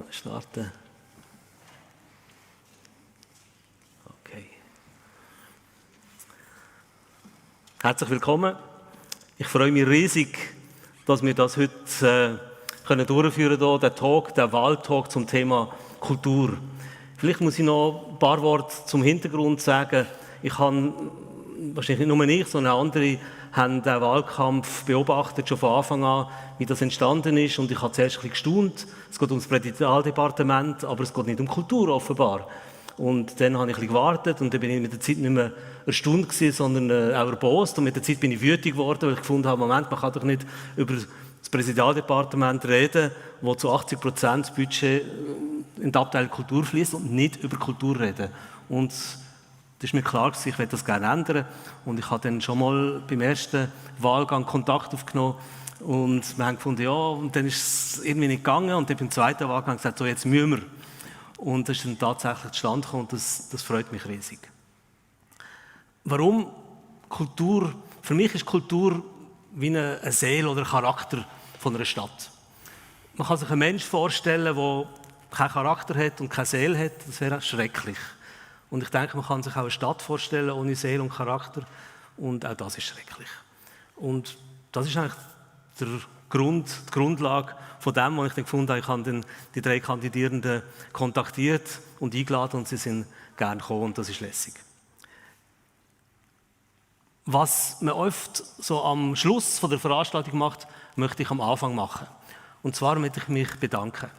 Starten. Okay. Herzlich willkommen. Ich freue mich riesig, dass wir das heute durchführen können, den Talk, den Wahltalk zum Thema Kultur. Vielleicht muss ich noch ein paar Worte zum Hintergrund sagen. Ich habe, wahrscheinlich nicht nur ich, sondern auch andere, haben den Wahlkampf beobachtet, schon von Anfang an, wie das entstanden ist. Und ich habe zuerst ein bisschen gestaunt. Es geht ums Präsidialdepartement, aber es geht nicht um Kultur offenbar. Und dann habe ich ein bisschen gewartet und dann bin ich mit der Zeit nicht mehr erstaunt gewesen, sondern auch erbost. Und mit der Zeit bin ich wütend geworden, weil ich gefunden habe, Moment, man kann doch nicht über das Präsidialdepartement reden, wo zu 80% das Budget in die Abteilung Kultur fließt und nicht über Kultur reden. Und das ist mir klar gewesen, ich werde das gerne ändern. Und ich habe dann schon mal beim ersten Wahlgang Kontakt aufgenommen und wir haben gefunden, ja, und dann ist es irgendwie nicht gegangen. Und dann beim zweiten Wahlgang gesagt, so jetzt müssen wir. Und das ist dann tatsächlich zustande gekommen und das freut mich riesig. Warum Kultur? Für mich ist Kultur wie eine Seele oder ein Charakter von einer Stadt. Man kann sich einen Menschen vorstellen, der keinen Charakter hat und keine Seele hat, das wäre schrecklich. Und ich denke, man kann sich auch eine Stadt vorstellen ohne Seele und Charakter und auch das ist schrecklich. Und das ist eigentlich die Grundlage von dem, was ich dann gefunden habe. Ich habe dann die 3 Kandidierenden kontaktiert und eingeladen und sie sind gerne gekommen und das ist lässig. Was man oft so am Schluss von der Veranstaltung macht, möchte ich am Anfang machen. Und zwar möchte ich mich bedanken.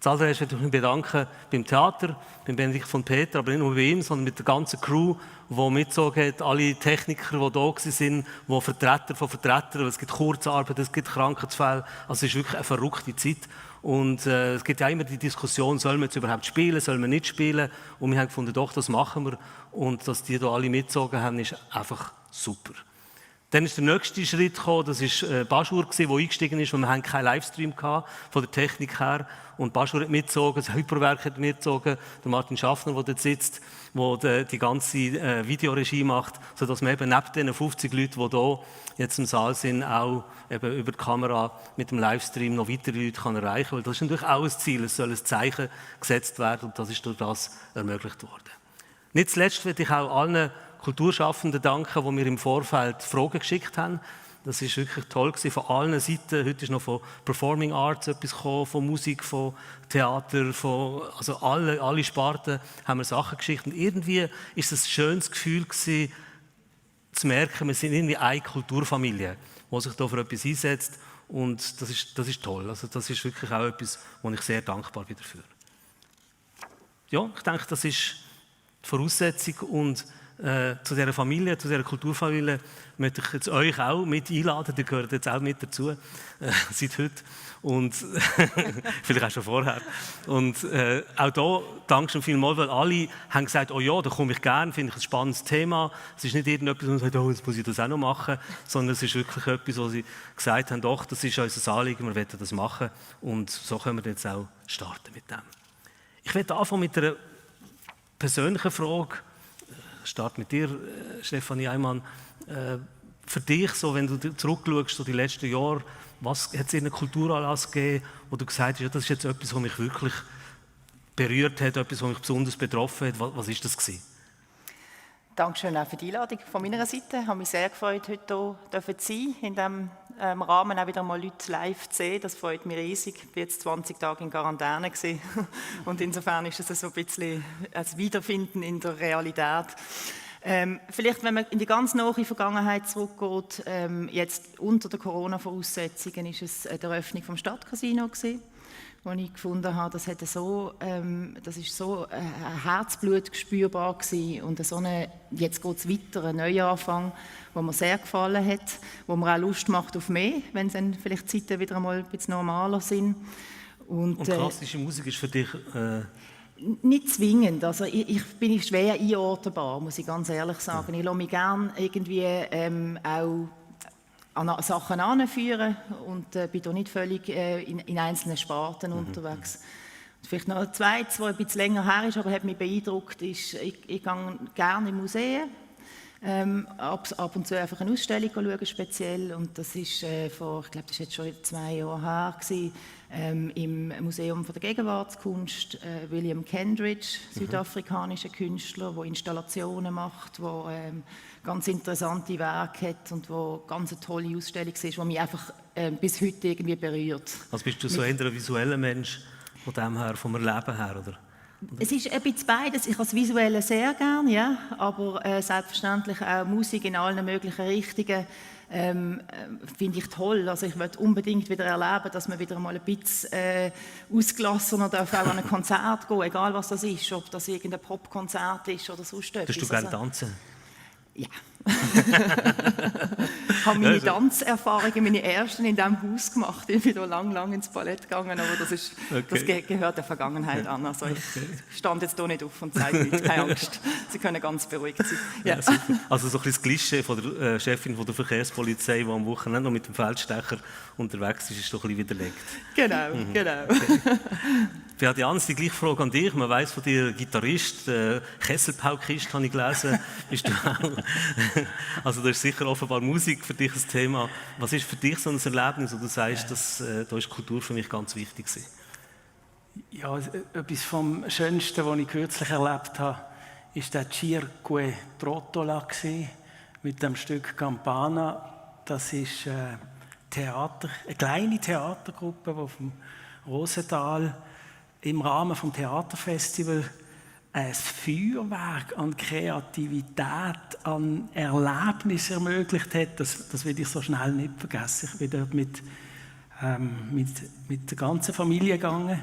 Zuallererst möchte ich mich bedanken beim Theater, beim Benedikt von Peter, aber nicht nur bei ihm, sondern mit der ganzen Crew, die mitgezogen hat, alle Techniker, die da waren, die Vertreter von Vertretern, es gibt Kurzarbeit, es gibt Krankheitsfälle, also es ist wirklich eine verrückte Zeit. Und es gibt ja immer die Diskussion, soll man jetzt überhaupt spielen, soll man nicht spielen? Und wir haben gefunden, doch, das machen wir. Und dass die da alle mitgezogen haben, ist einfach super. Dann ist der nächste Schritt gekommen, das war Baschur, der eingestiegen ist, und wir hatten keinen Livestream von der Technik her. Und Baschur hat mitgezogen, das Hyperwerk hat mitgezogen, der Martin Schaffner, der dort sitzt, der die ganze Videoregie macht, sodass man eben neben den 50 Leuten, die hier jetzt im Saal sind, auch eben über die Kamera mit dem Livestream noch weitere Leute kann erreichen kann. Weil das ist natürlich auch ein Ziel, es soll ein Zeichen gesetzt werden und das ist durch das ermöglicht worden. Nicht zuletzt möchte ich auch allen Kulturschaffenden danken, die mir im Vorfeld Fragen geschickt haben. Das war wirklich toll gewesen, von allen Seiten. Heute ist noch von Performing Arts etwas gekommen, von Musik, von Theater, also alle Sparten haben mir Sachen geschickt. Und irgendwie ist es ein schönes Gefühl gewesen, zu merken, wir sind irgendwie eine Kulturfamilie, die sich da für etwas einsetzt. Und das ist toll. Also das ist wirklich auch etwas, wo ich sehr dankbar bin dafür. Ja, ich denke, das ist die Voraussetzung und zu dieser Familie, zu dieser Kulturfamilie möchte ich jetzt euch auch mit einladen, ihr gehört jetzt auch mit dazu, seit heute und vielleicht auch schon vorher. Und auch da danke schon vielmals, weil alle haben gesagt, oh ja, da komme ich gerne, finde ich ein spannendes Thema. Es ist nicht irgendetwas, wo man sagt, oh, jetzt muss ich das auch noch machen, sondern es ist wirklich etwas, wo sie gesagt haben, doch, das ist unser Anliegen, wir wollen das machen und so können wir jetzt auch starten mit dem. Ich werde anfangen mit einer persönlichen Frage. Ich starte mit dir, Stefanie Eimann. Für dich, so, wenn du zurückschaust, so die letzten Jahre, was hat es in einem Kulturanlass gegeben, wo du gesagt hast, ja, das ist jetzt etwas, was mich wirklich berührt hat, etwas, was mich besonders betroffen hat. Was war das gewesen? Dankeschön auch für die Einladung von meiner Seite. Ich habe mich sehr gefreut, heute hier zu sein, in diesem Rahmen auch wieder mal Leute live zu sehen. Das freut mich riesig. Ich war jetzt 20 Tage in Quarantäne gewesen. Und insofern ist es so ein bisschen ein Wiederfinden in der Realität. Vielleicht, wenn man in die ganz nahe Vergangenheit zurückgeht, jetzt unter den Corona-Voraussetzungen, ist es die Eröffnung des Stadtcasino gewesen, wo ich gefunden habe, das ist so ein Herzblut spürbar gewesen und so jetzt geht es weiter, ein Neuanfang, wo mir sehr gefallen hat, wo mir auch Lust macht auf mehr, wenn dann vielleicht die Zeiten wieder einmal ein bisschen normaler sind. Und klassische Musik ist für dich? Nicht zwingend, also ich bin schwer einordnbar, muss ich ganz ehrlich sagen. Ich lasse mich gerne irgendwie auch an Sachen anführen und bin da nicht völlig in einzelnen Sparten unterwegs. Und vielleicht noch ein zweites, was ein bisschen länger her ist, aber hat mich beeindruckt, ist, ich gehe gerne in Museen. Ab und zu einfach eine Ausstellung schauen, speziell. Und das ist ich glaube, das ist jetzt schon 2 Jahre her, gewesen, im Museum der Gegenwartskunst. William Kendridge, südafrikanischer Künstler, der Installationen macht, der ganz interessante Werke hat und wo ganz eine tolle Ausstellung ist, die mich einfach bis heute irgendwie berührt. Also bist du so eher ein visueller Mensch von dem her, vom Erleben her, oder? Es ist ein bisschen beides. Ich habe das Visuelle sehr gerne, ja, aber selbstverständlich auch Musik in allen möglichen Richtungen finde ich toll. Also ich möchte unbedingt wieder erleben, dass man wieder mal ein bisschen ausgelassener darf auch an ein Konzert gehen, egal was das ist, ob das irgendein Popkonzert ist oder sonst etwas. Würdest du gerne tanzen? Ja. Ich habe meine Tanzerfahrungen, meine ersten in diesem Haus gemacht. Ich bin da lang ins Ballett gegangen, aber das gehört der Vergangenheit an. Also ich stand jetzt hier nicht auf und sage nichts, keine Angst. Sie können ganz beruhigt sein. Ja. Ja, also so ein bisschen das Klischee von der Chefin von der Verkehrspolizei, die am Wochenende noch mit dem Feldstecher unterwegs ist doch ein bisschen widerlegt. Genau. Ja, Jans, die gleiche Frage an dich. Man weiss von dir, Gitarrist, Kesselpaukist habe ich gelesen, bist du auch. Also da ist sicher offenbar Musik für dich ein Thema. Was ist für dich so ein Erlebnis, wo du sagst, da ist Kultur für mich ganz wichtig gewesen? Ja, etwas vom Schönsten, was ich kürzlich erlebt habe, ist der Cirque Trottola mit dem Stück Campana. Das ist Theater, eine kleine Theatergruppe, die vom Rosental im Rahmen des Theaterfestivals ein Feuerwerk an Kreativität, an Erlebnis ermöglicht hat. Das will ich so schnell nicht vergessen. Ich bin dort mit der ganzen Familie gegangen.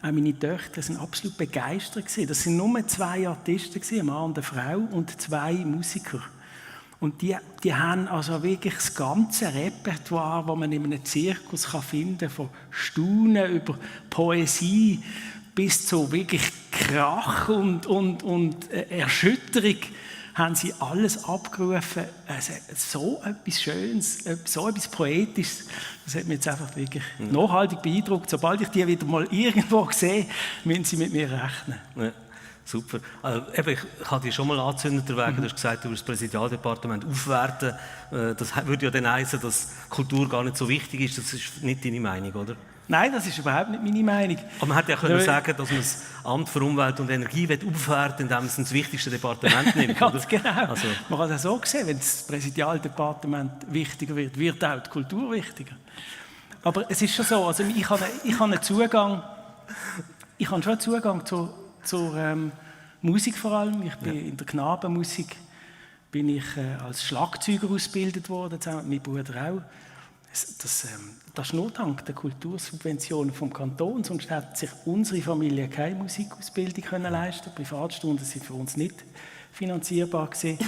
Auch meine Töchter waren absolut begeistert. Das waren nur 2 Artisten, ein Mann und eine Frau, und 2 Musiker. Und die haben also wirklich das ganze Repertoire, das man in einem Zirkus finden kann, von Staunen über Poesie bis zu wirklich Krach und Erschütterung, haben sie alles abgerufen. Also so etwas Schönes, so etwas Poetisches, das hat mich jetzt einfach wirklich nachhaltig beeindruckt. Sobald ich die wieder mal irgendwo sehe, müssen sie mit mir rechnen. Ja. Super. Ich habe dich schon mal angezündet, du hast gesagt, du willst das Präsidialdepartement aufwerten. Das würde ja dann heißen, dass Kultur gar nicht so wichtig ist. Das ist nicht deine Meinung, oder? Nein, das ist überhaupt nicht meine Meinung. Aber man hätte ja können sagen, dass man das Amt für Umwelt und Energie aufwerten will, indem es das wichtigste Departement nimmt. Ganz genau. Also. Man kann es auch sehen, wenn das Präsidialdepartement wichtiger wird, wird auch die Kultur wichtiger. Aber es ist schon so, also ich habe schon Zugang zur Musik vor allem. Ich bin in der Knabenmusik bin ich als Schlagzeuger ausgebildet worden, zusammen mit meinem Bruder auch. Das ist nur dank der Kultursubventionen vom Kanton, sonst hätte sich unsere Familie keine Musikausbildung leisten können. Privatstunden sind für uns nicht finanzierbar gewesen.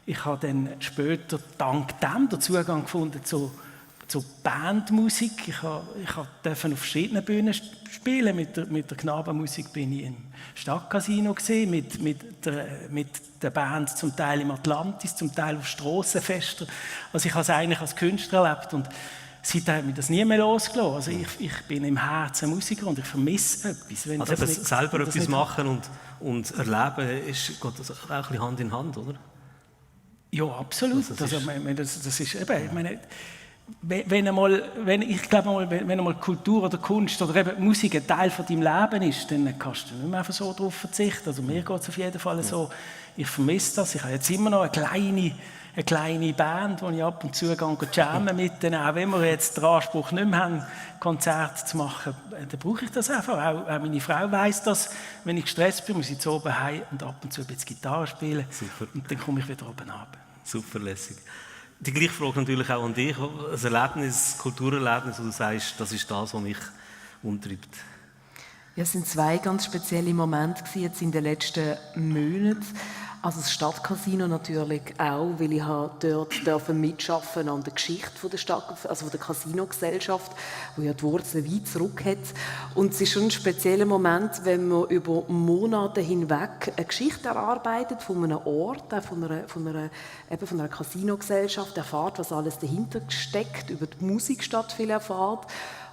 Ich habe dann später dank dem den Zugang gefunden zu Bandmusik. Ich durfte auf verschiedenen Bühnen spielen. Mit der Knabenmusik bin ich im Stadtcasino gesehen, mit der Band zum Teil im Atlantis, zum Teil auf Strassenfesten. Also ich habe es eigentlich als Künstler erlebt und seitdem hat mich das nie mehr losgelassen. Also ich bin im Herzen Musiker und ich vermisse etwas. Wenn also das selber etwas machen und erleben, geht das auch ein bisschen Hand in Hand, oder? Ja, absolut. Das ist eben, ich meine, wenn einmal Kultur oder Kunst oder eben Musik ein Teil von deinem Leben ist, dann kannst du nicht mehr einfach so darauf verzichten. Also mir geht es auf jeden Fall so. Ich vermisse das. Ich habe jetzt immer noch eine kleine Band, wo ich ab und zu jammen mit denen. Auch wenn wir jetzt den Anspruch nicht mehr haben, Konzerte zu machen, dann brauche ich das einfach. Auch meine Frau weiss das. Wenn ich gestresst bin, muss ich zu oben heim und ab und zu ein bisschen Gitarre spielen. Super. Und dann komme ich wieder oben runter. Superlässig. Die gleiche Frage natürlich auch an dich. Ein Erlebnis, Kulturerlebnis, wo du sagst, das ist das, was mich umtreibt. Ja, es sind 2 ganz spezielle Momente jetzt in den letzten Monaten. Also das Stadtcasino natürlich auch, weil ich dort mitschaffen an der Geschichte der Stadt, also der Casinogesellschaft, die ja die Wurzeln weit zurück hat. Und es ist schon ein spezieller Moment, wenn man über Monate hinweg eine Geschichte erarbeitet von einem Ort, von einer Casinogesellschaft, erfahrt, was alles dahinter steckt, über die Musikstadt viel erfahrt.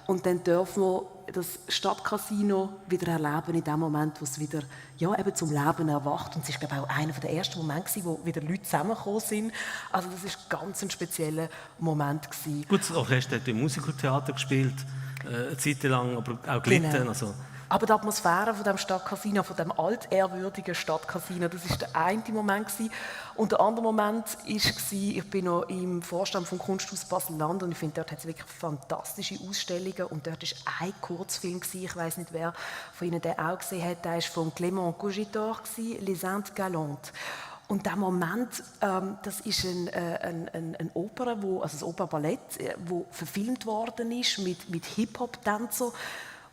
Und dann dürfen wir das Stadtcasino wieder erleben in dem Moment, wo es wieder eben zum Leben erwacht. Und es war, glaube ich, auch einer der ersten Momente, wo wieder Leute zusammengekommen sind. Also das war ganz ein spezieller Moment. Gut, das Orchester hat im Musikertheater gespielt, eine Zeit lang, aber auch gelitten. Genau. Also. Aber die Atmosphäre von dem Stadtcasino, von dem altehrwürdigen Stadtcasino, das war der eine Moment gewesen. Und der andere Moment war, ich bin noch im Vorstand vom Kunsthaus Basel-Land und ich finde, dort hat es wirklich fantastische Ausstellungen und dort war ein Kurzfilm gewesen, ich weiss nicht, wer von Ihnen den auch gesehen hat, der war von Clément Cougitor, «Les Indes Galantes». Und der Moment, das ist eine Oper, also das Operballett, wo verfilmt worden ist mit Hip-Hop-Tänzern.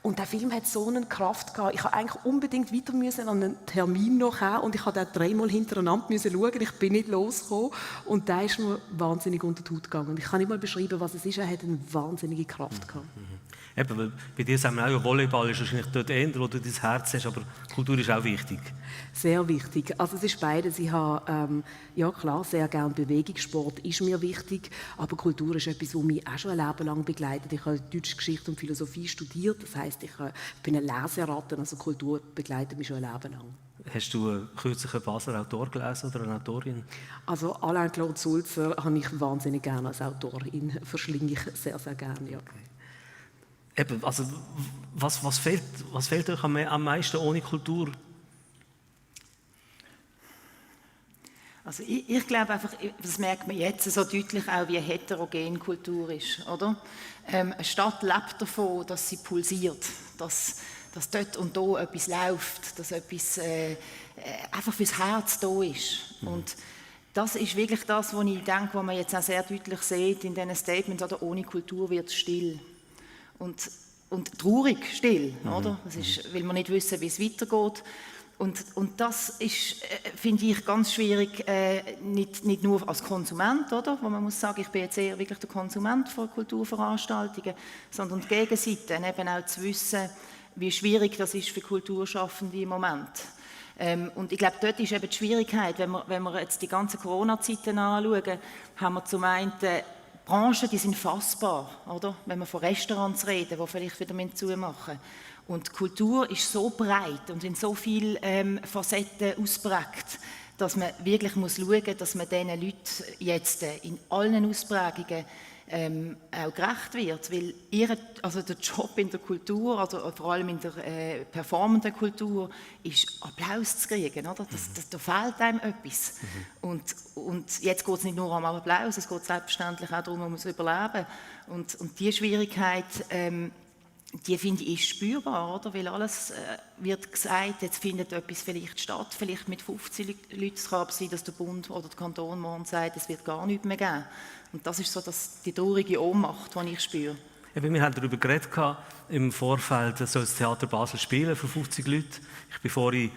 Und der Film hat so eine Kraft gehabt. Ich musste eigentlich unbedingt weiter an einen Termin noch haben und ich musste auch 3-mal hintereinander schauen. Ich bin nicht losgekommen. Und der ist mir wahnsinnig unter die Haut gegangen. Ich kann nicht mal beschreiben, was es ist. Er hat eine wahnsinnige Kraft gehabt. Eben, weil bei dir sagen wir auch, Volleyball ist wahrscheinlich dort eher, wo du dein Herz hast, aber Kultur ist auch wichtig. Sehr wichtig. Also es ist beides. Ich habe, ja klar, sehr gerne Bewegungssport ist mir wichtig, aber Kultur ist etwas, was mich auch schon ein Leben lang begleitet. Ich habe Deutsche Geschichte und Philosophie studiert, das heisst, ich bin eine Leseratte, also Kultur begleitet mich schon ein Leben lang. Hast du kürzlich einen Basler Autor gelesen oder eine Autorin? Also Alain-Claude Sulzer habe ich wahnsinnig gerne als Autorin, verschlinge ich sehr, sehr gerne, ja. Okay. Eben, also, was fehlt euch am meisten ohne Kultur? Also ich glaube einfach, das merkt man jetzt so deutlich auch, wie heterogen Kultur ist, oder? Eine Stadt lebt davon, dass sie pulsiert, dass dort und da etwas läuft, dass etwas einfach fürs Herz da ist. Und das ist wirklich das, was ich denke, was man jetzt auch sehr deutlich sieht in diesen Statements, oder? Ohne Kultur wird es still. Und traurig still, oder? Das ist, weil wir nicht wissen, wie es weitergeht. Und das ist, finde ich, ganz schwierig, nicht nur als Konsument, oder? Wo man muss sagen, ich bin jetzt eher wirklich der Konsument von Kulturveranstaltungen, sondern die Gegenseite, eben auch zu wissen, wie schwierig das ist für Kulturschaffende im Moment. Und ich glaube, dort ist eben die Schwierigkeit, wenn wir jetzt die ganzen Corona-Zeiten anschauen, haben wir zum einen Branchen, die sind fassbar, oder? Wenn wir von Restaurants reden, die vielleicht wieder zumachen müssen. Und Kultur ist so breit und in so vielen Facetten ausprägt, dass man wirklich schauen muss, dass man diesen Leuten jetzt in allen Ausprägungen auch gerecht wird. Weil der Job in der Kultur, also vor allem in der performenden Kultur, ist Applaus zu kriegen. Oder? Da fehlt einem etwas. Und jetzt geht es nicht nur um Applaus, es geht selbstverständlich auch darum, man muss überleben. Und diese Schwierigkeit, die finde ich ist spürbar, oder? Weil alles wird gesagt, jetzt findet etwas vielleicht statt, vielleicht mit 50 Leuten. Es kann aber sein, dass der Bund oder der Kanton morgen sagt, es wird gar nichts mehr geben. Und das ist so die traurige Ohnmacht, die ich spüre. Eben, wir haben darüber geredet im Vorfeld, soll das Theater Basel spielen für 50 Leute. Ich war vorhin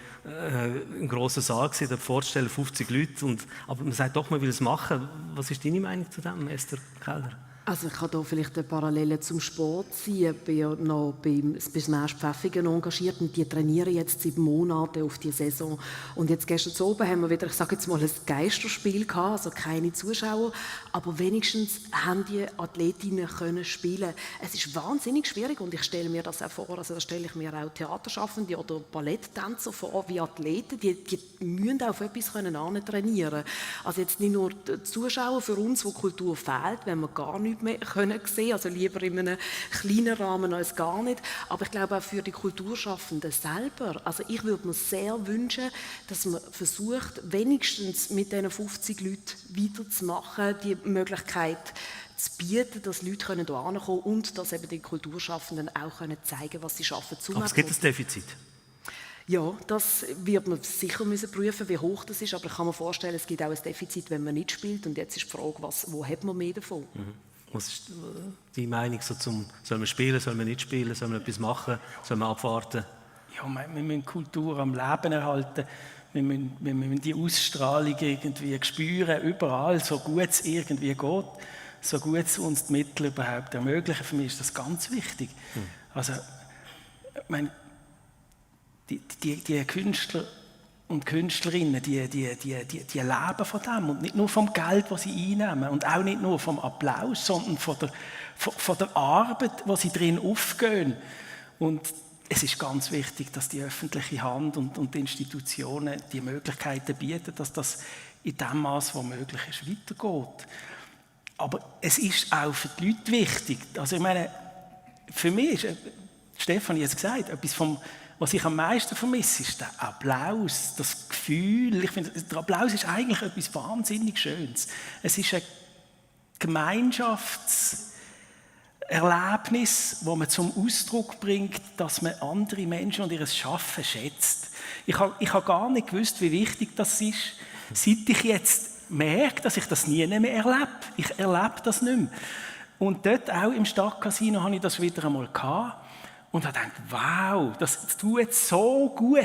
im grossen Saal, dort vorzustellen, 50 Leute. Aber man sagt doch, man will es machen. Was ist deine Meinung zu dem, Esther Keller? Also ich kann hier vielleicht eine Parallele zum Sport ziehen. Ich bin ja noch beim Smash Pfäffingen engagiert und die trainieren jetzt 7 Monate auf die Saison. Und jetzt gestern oben haben wir wieder, ich sage jetzt mal, ein Geisterspiel gehabt, also keine Zuschauer, aber wenigstens haben die Athletinnen können spielen. Es ist wahnsinnig schwierig und ich stelle mir das auch vor, also da stelle ich mir auch Theaterschaffende oder Balletttänzer vor, wie Athleten, die müssen auf etwas trainieren. Also jetzt nicht nur die Zuschauer für uns, wo Kultur fehlt, wenn wir gar nichts mehr können sehen, also lieber in einem kleinen Rahmen als gar nicht. Aber ich glaube auch für die Kulturschaffenden selber. Also ich würde mir sehr wünschen, dass man versucht, wenigstens mit diesen 50 Leuten weiterzumachen, die Möglichkeit zu bieten, dass Leute hier hinkommen können und dass eben die Kulturschaffenden auch zeigen können, was sie schaffen. Aber es gibt ein Defizit. Ja, das wird man sicher müssen prüfen, wie hoch das ist, aber ich kann mir vorstellen, es gibt auch ein Defizit, wenn man nicht spielt. Und jetzt ist die Frage, wo hat man mehr davon? Was ist die Meinung so soll man spielen, soll man nicht spielen, soll man etwas machen, soll man abwarten? Ja, wir müssen Kultur am Leben erhalten. Wir müssen die Ausstrahlung irgendwie spüren, überall, so gut es irgendwie geht, so gut es uns die Mittel überhaupt ermöglichen. Für mich ist das ganz wichtig. Also, ich meine, die Künstler und Künstlerinnen, die leben von dem und nicht nur vom Geld, das sie einnehmen und auch nicht nur vom Applaus, sondern von der Arbeit, die sie drin aufgehen. Und es ist ganz wichtig, dass die öffentliche Hand und die Institutionen die Möglichkeiten bieten, dass das in dem Maß, wo möglich ist, weitergeht. Aber es ist auch für die Leute wichtig. Also ich meine, für mich ist, Stefanie hat es gesagt, etwas was ich am meisten vermisse, ist der Applaus, das Gefühl. Ich finde, der Applaus ist eigentlich etwas wahnsinnig Schönes. Es ist ein Gemeinschaftserlebnis, wo man zum Ausdruck bringt, dass man andere Menschen und ihr Schaffen schätzt. Ich habe gar nicht gewusst, wie wichtig das ist, seit ich jetzt merke, dass ich das nie mehr erlebe. Ich erlebe das nicht mehr. Und dort auch im Stadtcasino hatte ich das wieder einmal gehabt. Und habe gedacht, wow, das tut so gut.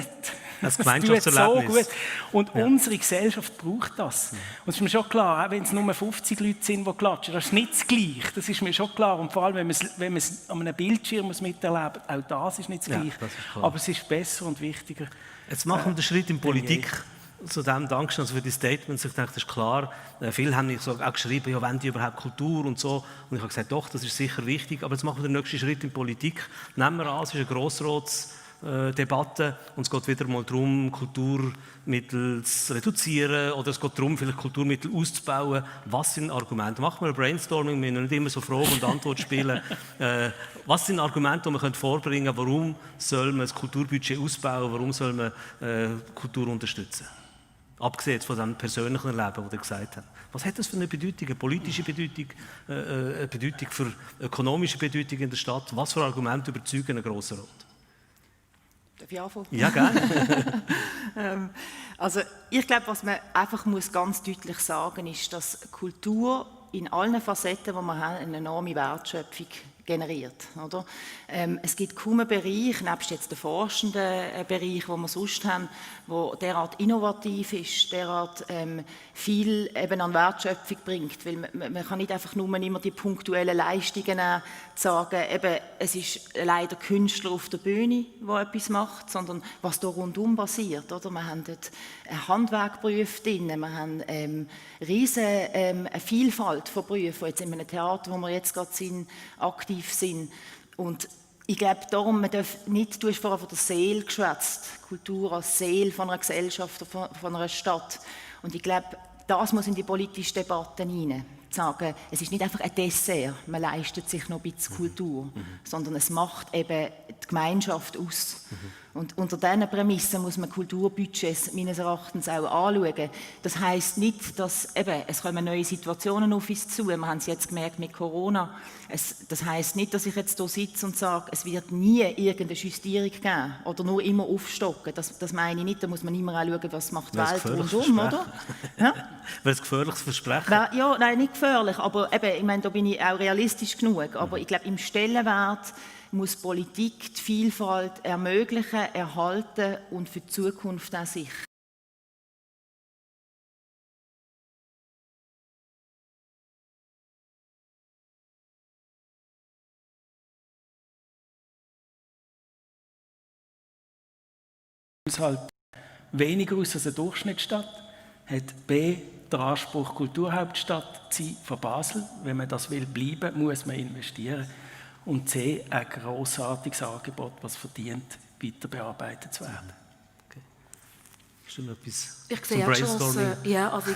Das Gemeinschaftserlebnis. So gut. Und unsere Gesellschaft braucht das. Und es ist mir schon klar, auch wenn es nur 50 Leute sind, die klatschen, das ist nicht das Gleiche. Das ist mir schon klar. Und vor allem, wenn man es an einem Bildschirm miterlebt, auch das ist nicht das Gleiche. Das ist aber es ist besser und wichtiger. Jetzt machen wir den Schritt in Politik. Zu dem Dankeschön also für die Statements. Ich denke, das ist klar. Viele haben mich auch geschrieben, ja, wollen die überhaupt Kultur und so. Und ich habe gesagt, doch, das ist sicher wichtig. Aber jetzt machen wir den nächsten Schritt in Politik. Nehmen wir an, es ist eine Grossratsdebatte und es geht wieder mal darum, Kulturmittel zu reduzieren oder es geht darum, vielleicht Kulturmittel auszubauen. Was sind Argumente? Machen wir ein Brainstorming, wir müssen nicht immer so Frage und Antwort spielen. Was sind Argumente, die man vorbringen können? Warum soll man das Kulturbudget ausbauen? Warum soll man Kultur unterstützen? Abgesehen von dem persönlichen Erleben, das ihr gesagt habt. Was hat das für eine Bedeutung? Eine politische Bedeutung? Eine Bedeutung für ökonomische Bedeutung in der Stadt? Was für Argumente überzeugen einen Grossen Rat? Darf ich anfangen? Ja, gerne. Also ich glaube, was man einfach ganz deutlich sagen muss, ist, dass Kultur in allen Facetten, die wir haben, eine enorme Wertschöpfung generiert. Oder? Es gibt kaum einen Bereich, nebst jetzt den forschenden Bereich, den wir sonst haben, der derart innovativ ist, derart viel eben an Wertschöpfung bringt. Weil man kann nicht einfach nur immer die punktuellen Leistungen sagen, eben, es ist leider der Künstler auf der Bühne, der etwas macht, sondern was da rundum passiert. Oder? Wir haben dort ein Handwerkberufe drin, wir haben eine Vielfalt von Berufen, jetzt in einem Theater, wo wir jetzt gerade sind, aktiv sind. Und ich glaube darum, man darf nicht, du hast vorher von der Seele geschwätzt, Kultur als Seele von einer Gesellschaft, von einer Stadt. Und ich glaube, das muss in die politische Debatte hinein. Sagen, es ist nicht einfach ein Dessert, man leistet sich noch ein bisschen Kultur, sondern es macht eben die Gemeinschaft aus. Und unter diesen Prämissen muss man Kulturbudgets meines Erachtens auch anschauen. Das heisst nicht, dass eben, es kommen neue Situationen auf uns zu. Wir haben es jetzt gemerkt mit Corona. Das heisst nicht, dass ich jetzt hier sitze und sage, es wird nie irgendeine Justierung geben oder nur immer aufstocken. Das meine ich nicht. Da muss man immer auch schauen, was macht die Welt rundum, oder? Ja? Wäre es gefährliches Versprechen? Ja, nein, nicht gefährlich. Aber eben, ich meine, da bin ich auch realistisch genug. Aber ich glaube, im Stellenwert muss Politik die Vielfalt ermöglichen, erhalten und für die Zukunft auch sichern. Es halt weniger aus als eine Durchschnittsstadt, hat B den Anspruch, Kulturhauptstadt zu sein von Basel. Wenn man das will bleiben, muss man investieren. Und C, ein grossartiges Angebot, das verdient, weiter bearbeitet zu werden. Okay. Ist da noch etwas ich sehe ich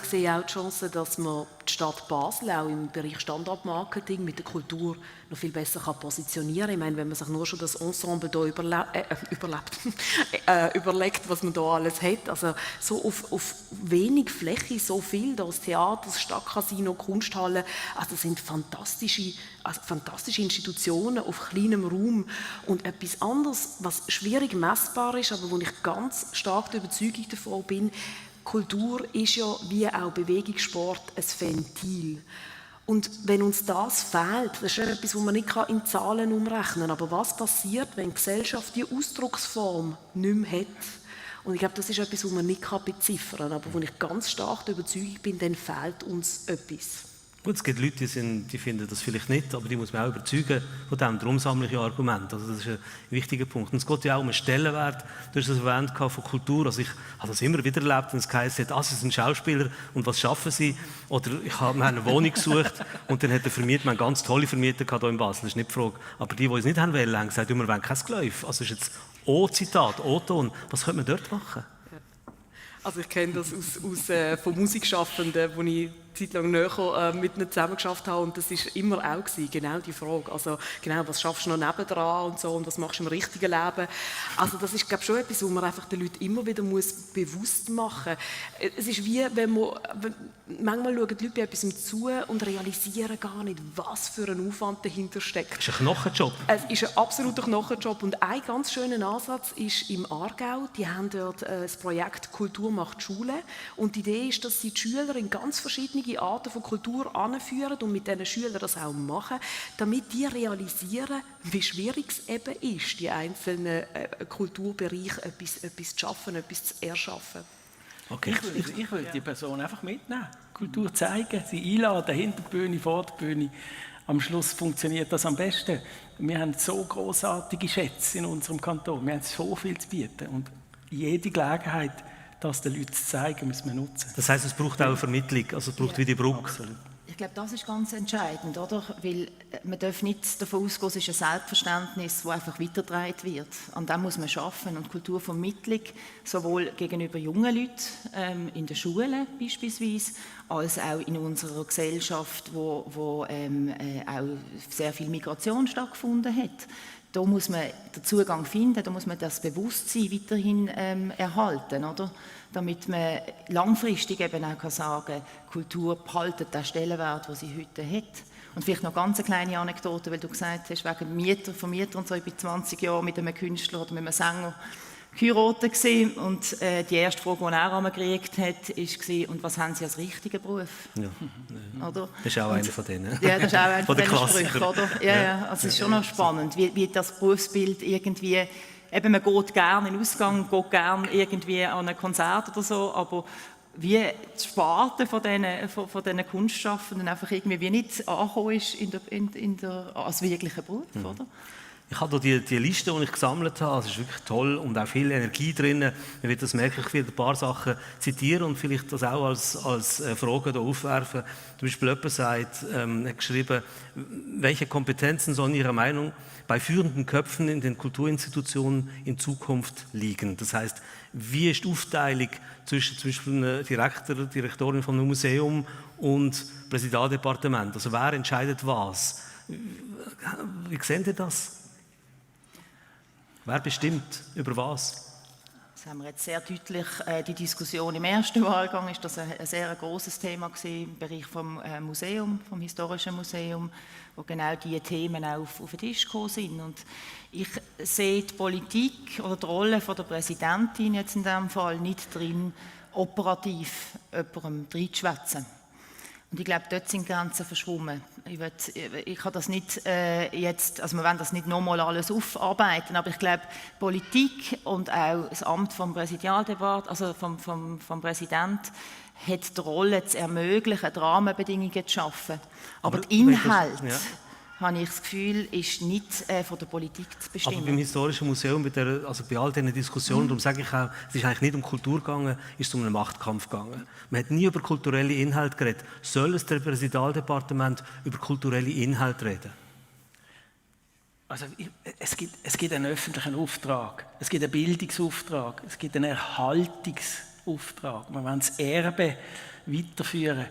sehe auch die Chance, dass man die Stadt Basel auch im Bereich Standortmarketing mit der Kultur noch viel besser positionieren kann. Ich meine, wenn man sich nur schon das Ensemble hier überlegt, was man da alles hat, also so auf wenig Fläche so viel, das Theater, das Stadtcasino, Kunsthalle, also das sind fantastische Institutionen auf kleinem Raum und etwas anderes, was schwierig messbar ist, aber wo ich ganz stark der Überzeugung davon bin, Kultur ist ja wie auch Bewegungssport ein Ventil. Und wenn uns das fehlt, das ist etwas, was man nicht in Zahlen umrechnen kann, aber was passiert, wenn die Gesellschaft die Ausdrucksform nicht mehr hat? Und ich glaube, das ist etwas, was man nicht beziffern kann, aber wo ich ganz stark der Überzeugung bin, dann fehlt uns etwas. Gut, es gibt Leute, die finden das vielleicht nicht, aber die muss man auch überzeugen von dem. Darum sammle ich ja Argumente. Also das ist ein wichtiger Punkt. Und es geht ja auch um einen Stellenwert. Du hast es erwähnt von Kultur. Also ich habe das immer wieder erlebt, wenn es geheißen hat, Sie sind Schauspieler und was schaffen Sie? Oder wir haben eine Wohnung gesucht und dann hat der Vermieter, wir haben ganz tolle Vermieter hier in Basel, das ist nicht die Frage. Aber die es nicht haben wollen, haben gesagt, wir wollen kein Geläuf. Also das ist jetzt O-Zitat, O-Ton. Was könnte man dort machen? Also ich kenne das von Musikschaffenden, wo ich Zeit lang näher mit ihnen zusammengearbeitet habe, und das war immer auch genau die Frage. Also genau, was schaffst du noch nebendran und so, und was machst du im richtigen Leben? Also das ist, glaube ich, schon etwas, was man einfach den Leuten immer wieder bewusst machen muss. Es ist wie, manchmal schauen die Leute bei etwas zu und realisieren gar nicht, was für ein Aufwand dahinter steckt. Es ist ein Knochenjob. Es ist ein absoluter Knochenjob, und ein ganz schöner Ansatz ist im Aargau. Die haben dort das Projekt «Kultur macht Schule», und die Idee ist, dass sie die Schüler in ganz verschiedene Arten von Kultur anführen und mit diesen Schülern das auch machen, damit die realisieren, wie schwierig es eben ist, die einzelnen Kulturbereiche etwas zu schaffen, etwas zu erschaffen. Okay. Ich würde die Person einfach mitnehmen, Kultur zeigen, sie einladen, hinter der Bühne, vor der Bühne. Am Schluss funktioniert das am besten. Wir haben so grossartige Schätze in unserem Kanton, wir haben so viel zu bieten, und jede Gelegenheit, das den Leuten zu zeigen, müssen wir nutzen. Das heisst, es braucht auch eine Vermittlung, also es braucht wie die Brücke. Absolut. Ich glaube, das ist ganz entscheidend, oder? Weil man darf nicht davon ausgehen, es ist ein Selbstverständnis, das einfach weitergetragen wird. An dem muss man arbeiten. Und Kulturvermittlung, sowohl gegenüber jungen Leuten, in den Schulen beispielsweise, als auch in unserer Gesellschaft, wo auch sehr viel Migration stattgefunden hat. Da muss man den Zugang finden, da muss man das Bewusstsein weiterhin erhalten, oder? Damit man langfristig eben auch sagen kann, Kultur behaltet den Stellenwert, den sie heute hat. Und vielleicht noch ganz eine kleine Anekdote, weil du gesagt hast, wegen Vermieter und so, ich bin 20 Jahre mit einem Künstler oder mit einem Sänger geheiratet gewesen, und die erste Frage, die er einmal gekriegt hat, war, und was haben Sie als richtigen Beruf? Ja. Oder? Das ist auch einer von denen. Ja, das ist auch einer von den diesen Sprüchen, oder? Ja. Also es ist schon noch spannend, wie das Berufsbild irgendwie, eben man geht gerne in den Ausgang, geht gerne irgendwie an ein Konzert oder so, aber wie die Sparte von diesen Kunstschaffenden einfach irgendwie wie nicht angekommen ist als wirklicher Beruf, oder? Ich habe hier die Liste, die ich gesammelt habe, es ist wirklich toll und auch viel Energie drin. Man wird das merken, ich werde ein paar Sachen zitieren und vielleicht das auch als Frage hier aufwerfen. Zum Beispiel jemand hat geschrieben, welche Kompetenzen sollen Ihrer Meinung bei führenden Köpfen in den Kulturinstitutionen in Zukunft liegen? Das heißt, wie ist die Aufteilung zwischen zum Beispiel einem Direktor, Direktorin von einem Museum und Präsidialdepartement? Also wer entscheidet was? Wie sehen Sie das? Wer bestimmt über was? Das haben wir jetzt sehr deutlich, die Diskussion im ersten Wahlgang ist das ein sehr großes Thema gewesen, im Bereich vom Museum, vom Historischen Museum, wo genau diese Themen auch auf den Tisch gekommen sind. Und ich sehe die Politik oder die Rolle von der Präsidentin jetzt in diesem Fall nicht drin, operativ jemandem reinzuschwätzen. Und ich glaube, dort sind Grenzen verschwommen. Ich kann das nicht jetzt, also wir wollen das nicht nochmal alles aufarbeiten, aber ich glaube, Politik und auch das Amt vom Präsidialdebat, also vom Präsident, hat die Rolle zu ermöglichen, die Rahmenbedingungen zu schaffen. Aber der Inhalt, habe ich das Gefühl, ist nicht von der Politik zu bestimmen. Aber beim Historischen Museum, bei all diesen Diskussionen, darum sage ich auch, es ist eigentlich nicht um Kultur gegangen, es ist um einen Machtkampf gegangen. Man hat nie über kulturelle Inhalte geredet. Soll es der Präsidialdepartement über kulturelle Inhalte reden? Also es gibt einen öffentlichen Auftrag, es gibt einen Bildungsauftrag, es gibt einen Erhaltungsauftrag. Wir wollen das Erbe weiterführen.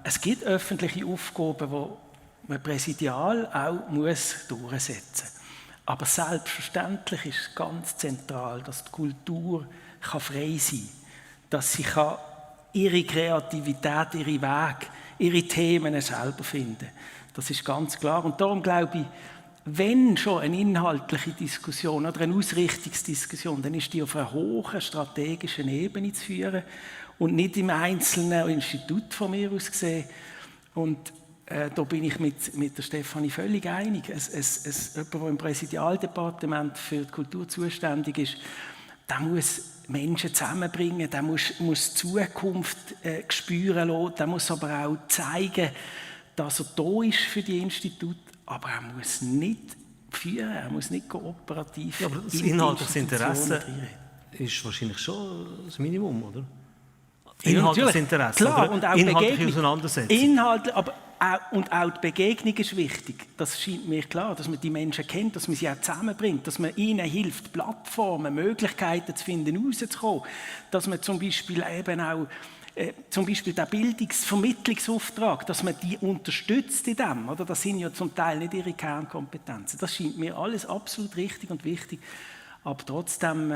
Es gibt öffentliche Aufgaben, die man präsidial auch durchsetzen muss. Aber selbstverständlich ist ganz zentral, dass die Kultur frei sein kann, dass sie ihre Kreativität, ihre Wege, ihre Themen selber finden kann. Das ist ganz klar. Und darum glaube ich, wenn schon eine inhaltliche Diskussion oder eine Ausrichtungsdiskussion, dann ist die auf einer hohen strategischen Ebene zu führen und nicht im einzelnen Institut von mir aus gesehen. Und da bin ich mit der Stefanie völlig einig. Jemand, der im Präsidialdepartement für die Kultur zuständig ist, der muss Menschen zusammenbringen, der muss Zukunft spüren lassen, der muss aber auch zeigen, dass er da ist für die Institute, aber er muss nicht führen, er muss nicht operativ. Ja, aber das inhaltliche Interesse ist wahrscheinlich schon das Minimum, oder? Inhaltliches Interesse, klar, oder? und auch Inhaltliche Auseinandersetzung. Inhalte, aber auch die Begegnung ist wichtig. Das scheint mir klar, dass man die Menschen kennt, dass man sie auch zusammenbringt, dass man ihnen hilft, Plattformen, Möglichkeiten zu finden, rauszukommen. Dass man zum Beispiel eben auch zum Beispiel der Bildungsvermittlungsauftrag, dass man die unterstützt in dem, oder? Das sind ja zum Teil nicht ihre Kernkompetenzen. Das scheint mir alles absolut richtig und wichtig. Aber trotzdem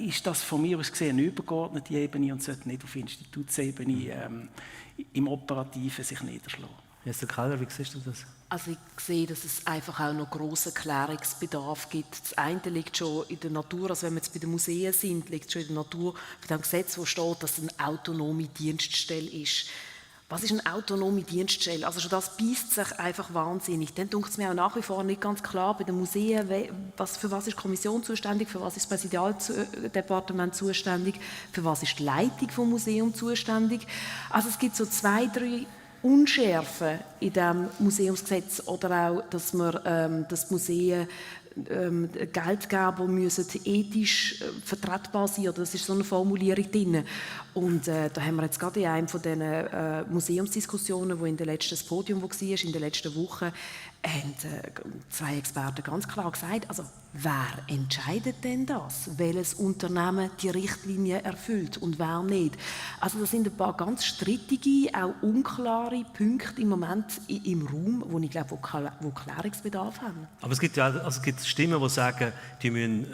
ist das von mir aus gesehen eine übergeordnete Ebene und sollte nicht auf Institutsebene im Operativen sich niederschlagen. Esther Keller, wie siehst du das? Also ich sehe, dass es einfach auch noch grossen Klärungsbedarf gibt. Das eine liegt schon in der Natur, also wenn wir jetzt bei den Museen sind, liegt es schon in der Natur von dem Gesetz, wo steht, dass es eine autonome Dienststelle ist. Was ist eine autonome Dienststelle? Also schon das beißt sich einfach wahnsinnig. Dann denkt es mir auch nach wie vor nicht ganz klar bei den Museen, für was ist die Kommission zuständig, für was ist das Präsidialdepartement zuständig, für was ist die Leitung des Museums zuständig. Also es gibt so 2, 3 Unschärfen in diesem Museumsgesetz oder auch, dass man das Museen Geldgeber müssen ethisch vertretbar sein, oder das ist so eine Formulierung drin. Und da haben wir jetzt gerade in einem von diesen Museumsdiskussionen, wo in der letzten das Podium war, in der letzten Woche, haben 2 Experten ganz klar gesagt, also wer entscheidet denn das? Welches Unternehmen die Richtlinie erfüllt und wer nicht? Also das sind ein paar ganz strittige, auch unklare Punkte im Moment im Raum, wo ich glaube, wo Klärungsbedarf haben. Aber es gibt ja also es gibt Stimmen, die sagen, die müssen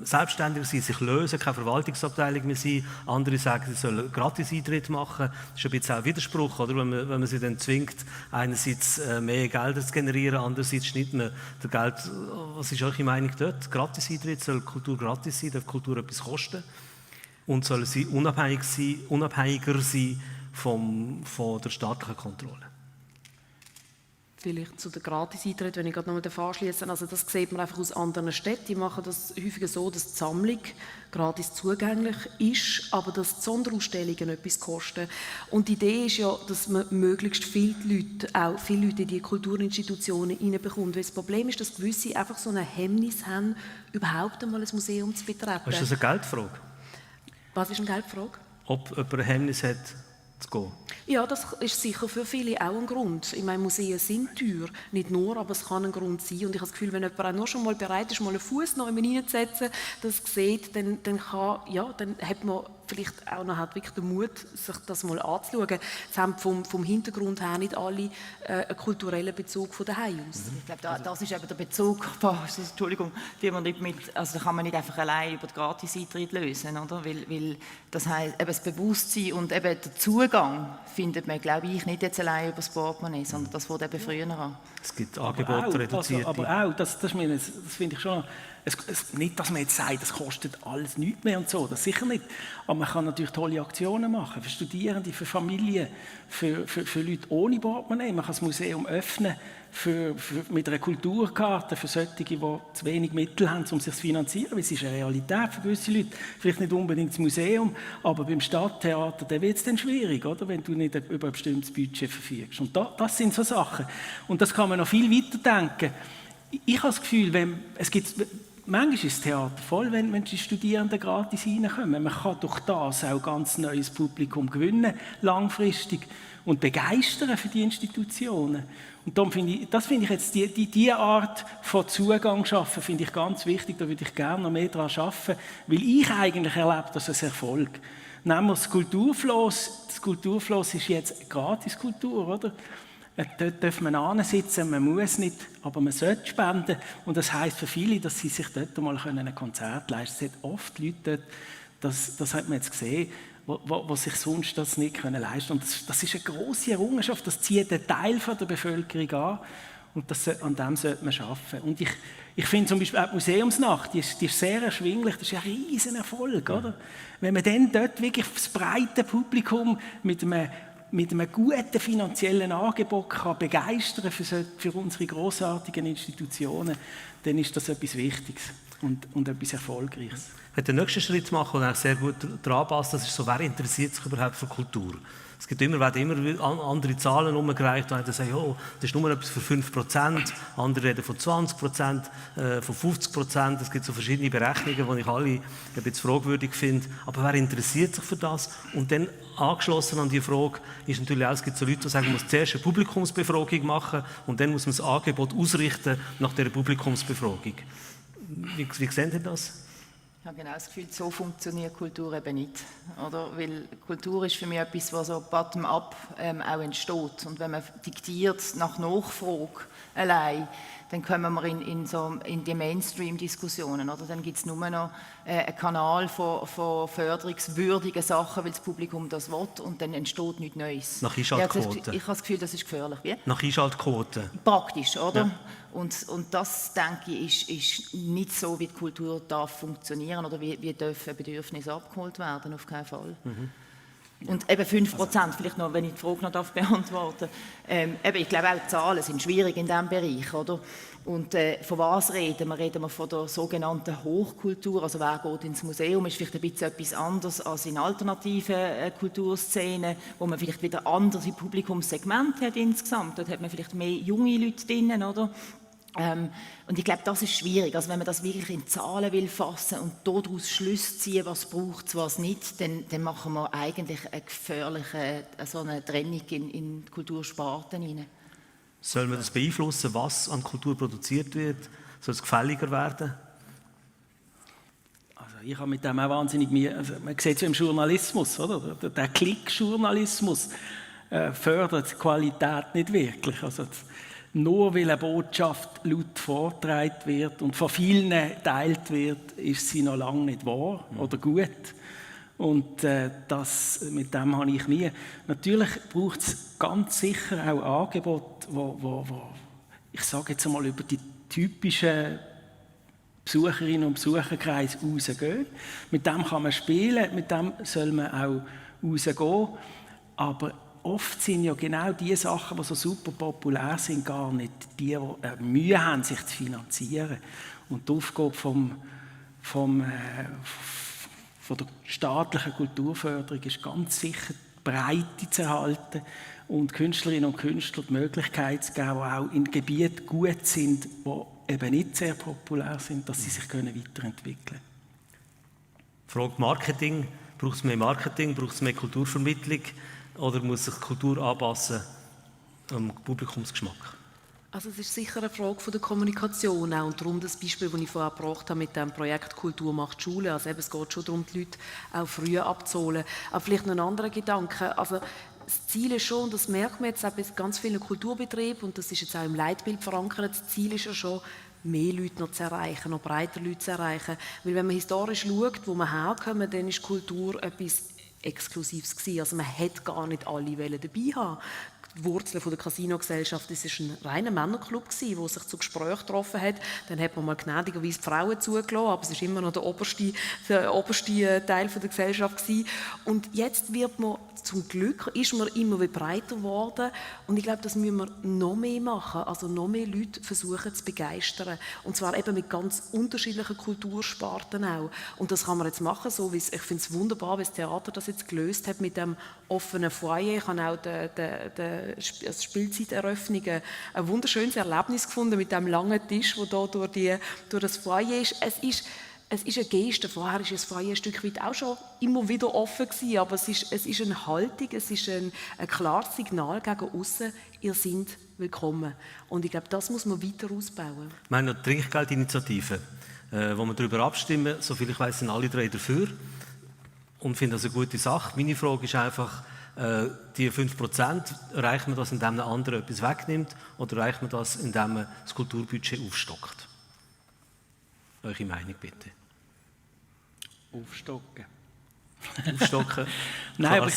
selbstständig sein, sich lösen, keine Verwaltungsabteilung mehr sein. Andere sagen, sie sollen Gratis-Eintritt machen. Das ist ein bisschen auch ein Widerspruch, oder? Wenn man sie dann zwingt, einerseits mehr Gelder zu generieren, andererseits schneidet man das Geld. Was ist eure Meinung dort? Gratis-Eintritt, soll Kultur gratis sein, darf Kultur etwas kosten? Und soll sie unabhängiger sein von der staatlichen Kontrolle? Vielleicht zu der Gratis-Eintritt, wenn ich gerade noch mal anschließe. Also das sieht man einfach aus anderen Städten. Die machen das häufiger so, dass die Sammlung gratis zugänglich ist, aber dass die Sonderausstellungen etwas kosten. Und die Idee ist ja, dass man möglichst viele Leute in die Kulturinstitutionen hineinbekommt. Weil das Problem ist, dass gewisse einfach so ein Hemmnis haben, überhaupt einmal ein Museum zu betreten. Ist das eine Geldfrage? Was ist eine Geldfrage? Ob jemand ein Hemmnis hat, zu gehen? Ja, das ist sicher für viele auch ein Grund. Ich meine, Museen sind teuer, nicht nur, aber es kann ein Grund sein. Und ich habe das Gefühl, wenn jemand auch nur schon mal bereit ist, mal einen Fuß noch reinzusetzen, das sieht, dann hat man vielleicht auch noch wirklich den Mut, sich das mal anzuschauen. Es haben vom Hintergrund her nicht alle einen kulturellen Bezug von daheim aus. Ich glaube, das ist eben der Bezug, Entschuldigung, die man nicht also kann man nicht einfach allein über den Gratis-Eintritt lösen, oder? Weil das heisst, eben das Bewusstsein und eben der Zugang findet man, glaube ich, nicht jetzt allein über das Portemonnaie, sondern das fängt eben früher an. Es gibt Angebote reduziert. Aber auch, das finde ich schon. Nicht, dass man jetzt sagt, das kostet alles nichts mehr und so, das sicher nicht. Aber man kann natürlich tolle Aktionen machen, für Studierende, für Familien, für Leute ohne Portemonnaie. Man kann das Museum öffnen mit einer Kulturkarte für solche, die zu wenig Mittel haben, um sich zu finanzieren. Weil es ist eine Realität für gewisse Leute. Vielleicht nicht unbedingt das Museum, aber beim Stadttheater wird es dann schwierig, oder? Wenn du nicht über ein bestimmtes Budget verfügst. Und das sind so Sachen. Und das kann man noch viel weiter denken. Ich habe das Gefühl, manchmal ist das Theater voll, wenn die Studierenden gratis reinkommen. Man kann durch das auch ganz neues Publikum gewinnen, langfristig, und begeistern für die Institutionen. Und darum finde ich jetzt die Art von Zugang schaffen, finde ich ganz wichtig. Da würde ich gerne noch mehr daran arbeiten, weil ich eigentlich erlebe das als Erfolg. Nehmen wir das Kulturfloss. Das Kulturfloss ist jetzt Gratiskultur, oder? Dort darf man hinsitzen, man muss nicht, aber man sollte spenden. Und das heisst für viele, dass sie sich dort mal ein Konzert leisten können. Es hat oft Leute dort, das hat man jetzt gesehen, die sich sonst das nicht leisten können. Und das ist eine grosse Errungenschaft, das zieht einen Teil der Bevölkerung an. Und an dem sollte man arbeiten. Und ich finde zum Beispiel auch die Museumsnacht, die ist sehr erschwinglich, das ist ein riesen Erfolg, oder? Wenn man dann dort wirklich das breite Publikum mit einem guten finanziellen Angebot kann begeistern für unsere grossartigen Institutionen, dann ist das etwas Wichtiges. und etwas Erfolgreiches. Ich möchte den nächsten Schritt machen, der sehr gut daran passt. Das ist so, wer interessiert sich überhaupt für Kultur? Es werden immer andere Zahlen umgereicht, die sagen, oh, das ist nur etwas für 5%, andere reden von 20%, von 50%. Es gibt so verschiedene Berechnungen, die ich alle ein bisschen fragwürdig finde. Aber wer interessiert sich für das? Und dann angeschlossen an die Frage ist natürlich auch, es gibt so Leute, die sagen, man muss zuerst eine Publikumsbefragung machen und dann muss man das Angebot ausrichten nach dieser Publikumsbefragung. Wie sehen Sie das? Ich habe genau das Gefühl, so funktioniert Kultur eben nicht. Oder? Weil Kultur ist für mich etwas, was so bottom-up auch entsteht. Und wenn man diktiert nach Nachfrage allein, dann kommen wir in die Mainstream-Diskussionen. Oder? Dann gibt es nur noch einen Kanal von förderungswürdigen Sachen, weil das Publikum das will, und dann entsteht nichts Neues. Nach Einschaltquoten. Ich habe das Gefühl, das ist gefährlich. Wie? Nach Einschaltquoten. Praktisch, oder? Ja. Und das, denke ich, ist nicht so, wie die Kultur darf funktionieren oder wie dürfen Bedürfnisse abgeholt werden, auf keinen Fall. Und eben 5%, vielleicht noch, wenn ich die Frage noch beantworten darf. Ich glaube, auch die Zahlen sind schwierig in diesem Bereich, oder? Und von was reden wir? Reden wir von der sogenannten Hochkultur, also wer geht ins Museum, ist vielleicht ein bisschen etwas anderes als in alternativen Kulturszenen, wo man vielleicht wieder andere Publikumssegmente hat insgesamt. Dort hat man vielleicht mehr junge Leute drin, oder? Und ich glaube, das ist schwierig. Also wenn man das wirklich in Zahlen will fassen und daraus Schlüsse ziehen, was braucht es, was nicht, dann machen wir eigentlich eine gefährliche so eine Trennung in Kultursparten hinein. Soll man das beeinflussen, was an Kultur produziert wird? Soll es gefälliger werden? Also ich habe mit dem auch wahnsinnig man sieht es ja im Journalismus, oder? Der Klickjournalismus fördert die Qualität nicht wirklich. Also nur weil eine Botschaft laut vorgetragen wird und von vielen geteilt wird, ist sie noch lange nicht wahr oder gut. Und mit dem habe ich Mühe. Natürlich braucht es ganz sicher auch Angebote, wo ich sage jetzt einmal, über die typischen Besucherinnen und Besucherkreise rausgehen. Mit dem kann man spielen, mit dem soll man auch rausgehen. Aber oft sind ja genau die Sachen, die so super populär sind, gar nicht die Mühe haben, sich zu finanzieren. Und die Aufgabe von der staatlichen Kulturförderung ist ganz sicher, die Breite zu erhalten und Künstlerinnen und Künstlern die Möglichkeit zu geben, die auch in Gebieten gut sind, die eben nicht sehr populär sind, dass sie sich weiterentwickeln können. Frage Marketing. Braucht es mehr Marketing? Braucht es mehr Kulturvermittlung? Oder muss sich die Kultur anpassen am Publikumsgeschmack? Also es ist sicher eine Frage von der Kommunikation auch. Und darum das Beispiel, das ich vorher gebracht habe mit dem Projekt «Kultur macht Schule». Also eben, es geht schon darum, die Leute auch früh abzuholen. Aber vielleicht noch ein anderer Gedanke. Also das Ziel ist schon, und das merkt man jetzt auch bei ganz vielen Kulturbetrieben, und das ist jetzt auch im Leitbild verankert, das Ziel ist ja schon, mehr Leute noch zu erreichen, noch breiter Leute zu erreichen. Weil wenn man historisch schaut, wo wir herkommen, dann ist Kultur etwas Exklusives gewesen. Also man hätte gar nicht alle dabei haben. Die Wurzeln der Casino-Gesellschaft, das war ein reiner Männerclub, der sich zu Gesprächen getroffen hat. Dann hat man mal gnädigerweise die Frauen zugelassen, aber es war immer noch der oberste Teil der Gesellschaft gewesen. Und jetzt wird man, zum Glück, ist man immer wieder breiter geworden. Und ich glaube, das müssen wir noch mehr machen, also noch mehr Leute versuchen zu begeistern. Und zwar eben mit ganz unterschiedlichen Kultursparten auch. Und das kann man jetzt machen, so wie ich finde es wunderbar, wie das Theater das jetzt gelöst hat mit dem offenen Foyer. Ich habe auch als Spielzeiteröffnung ein wunderschönes Erlebnis gefunden mit dem langen Tisch, der hier durch das Foyer ist. Es ist eine Geste. Vorher war das Foyer ein Stück weit auch schon immer wieder offen gewesen, aber es ist eine Haltung, es ist ein klares Signal gegen aussen, ihr seid willkommen. Und ich glaube, das muss man weiter ausbauen. Wir haben noch die Trinkgeldinitiative, wo wir darüber abstimmen. Soviel ich weiss, sind alle drei dafür und finden das eine gute Sache. Meine Frage ist einfach, die 5%, erreicht man das, indem ein anderer etwas wegnimmt, oder erreicht man das, indem man das Kulturbudget aufstockt? Eure Meinung bitte. Aufstocken. Aufstocken? Nein, aber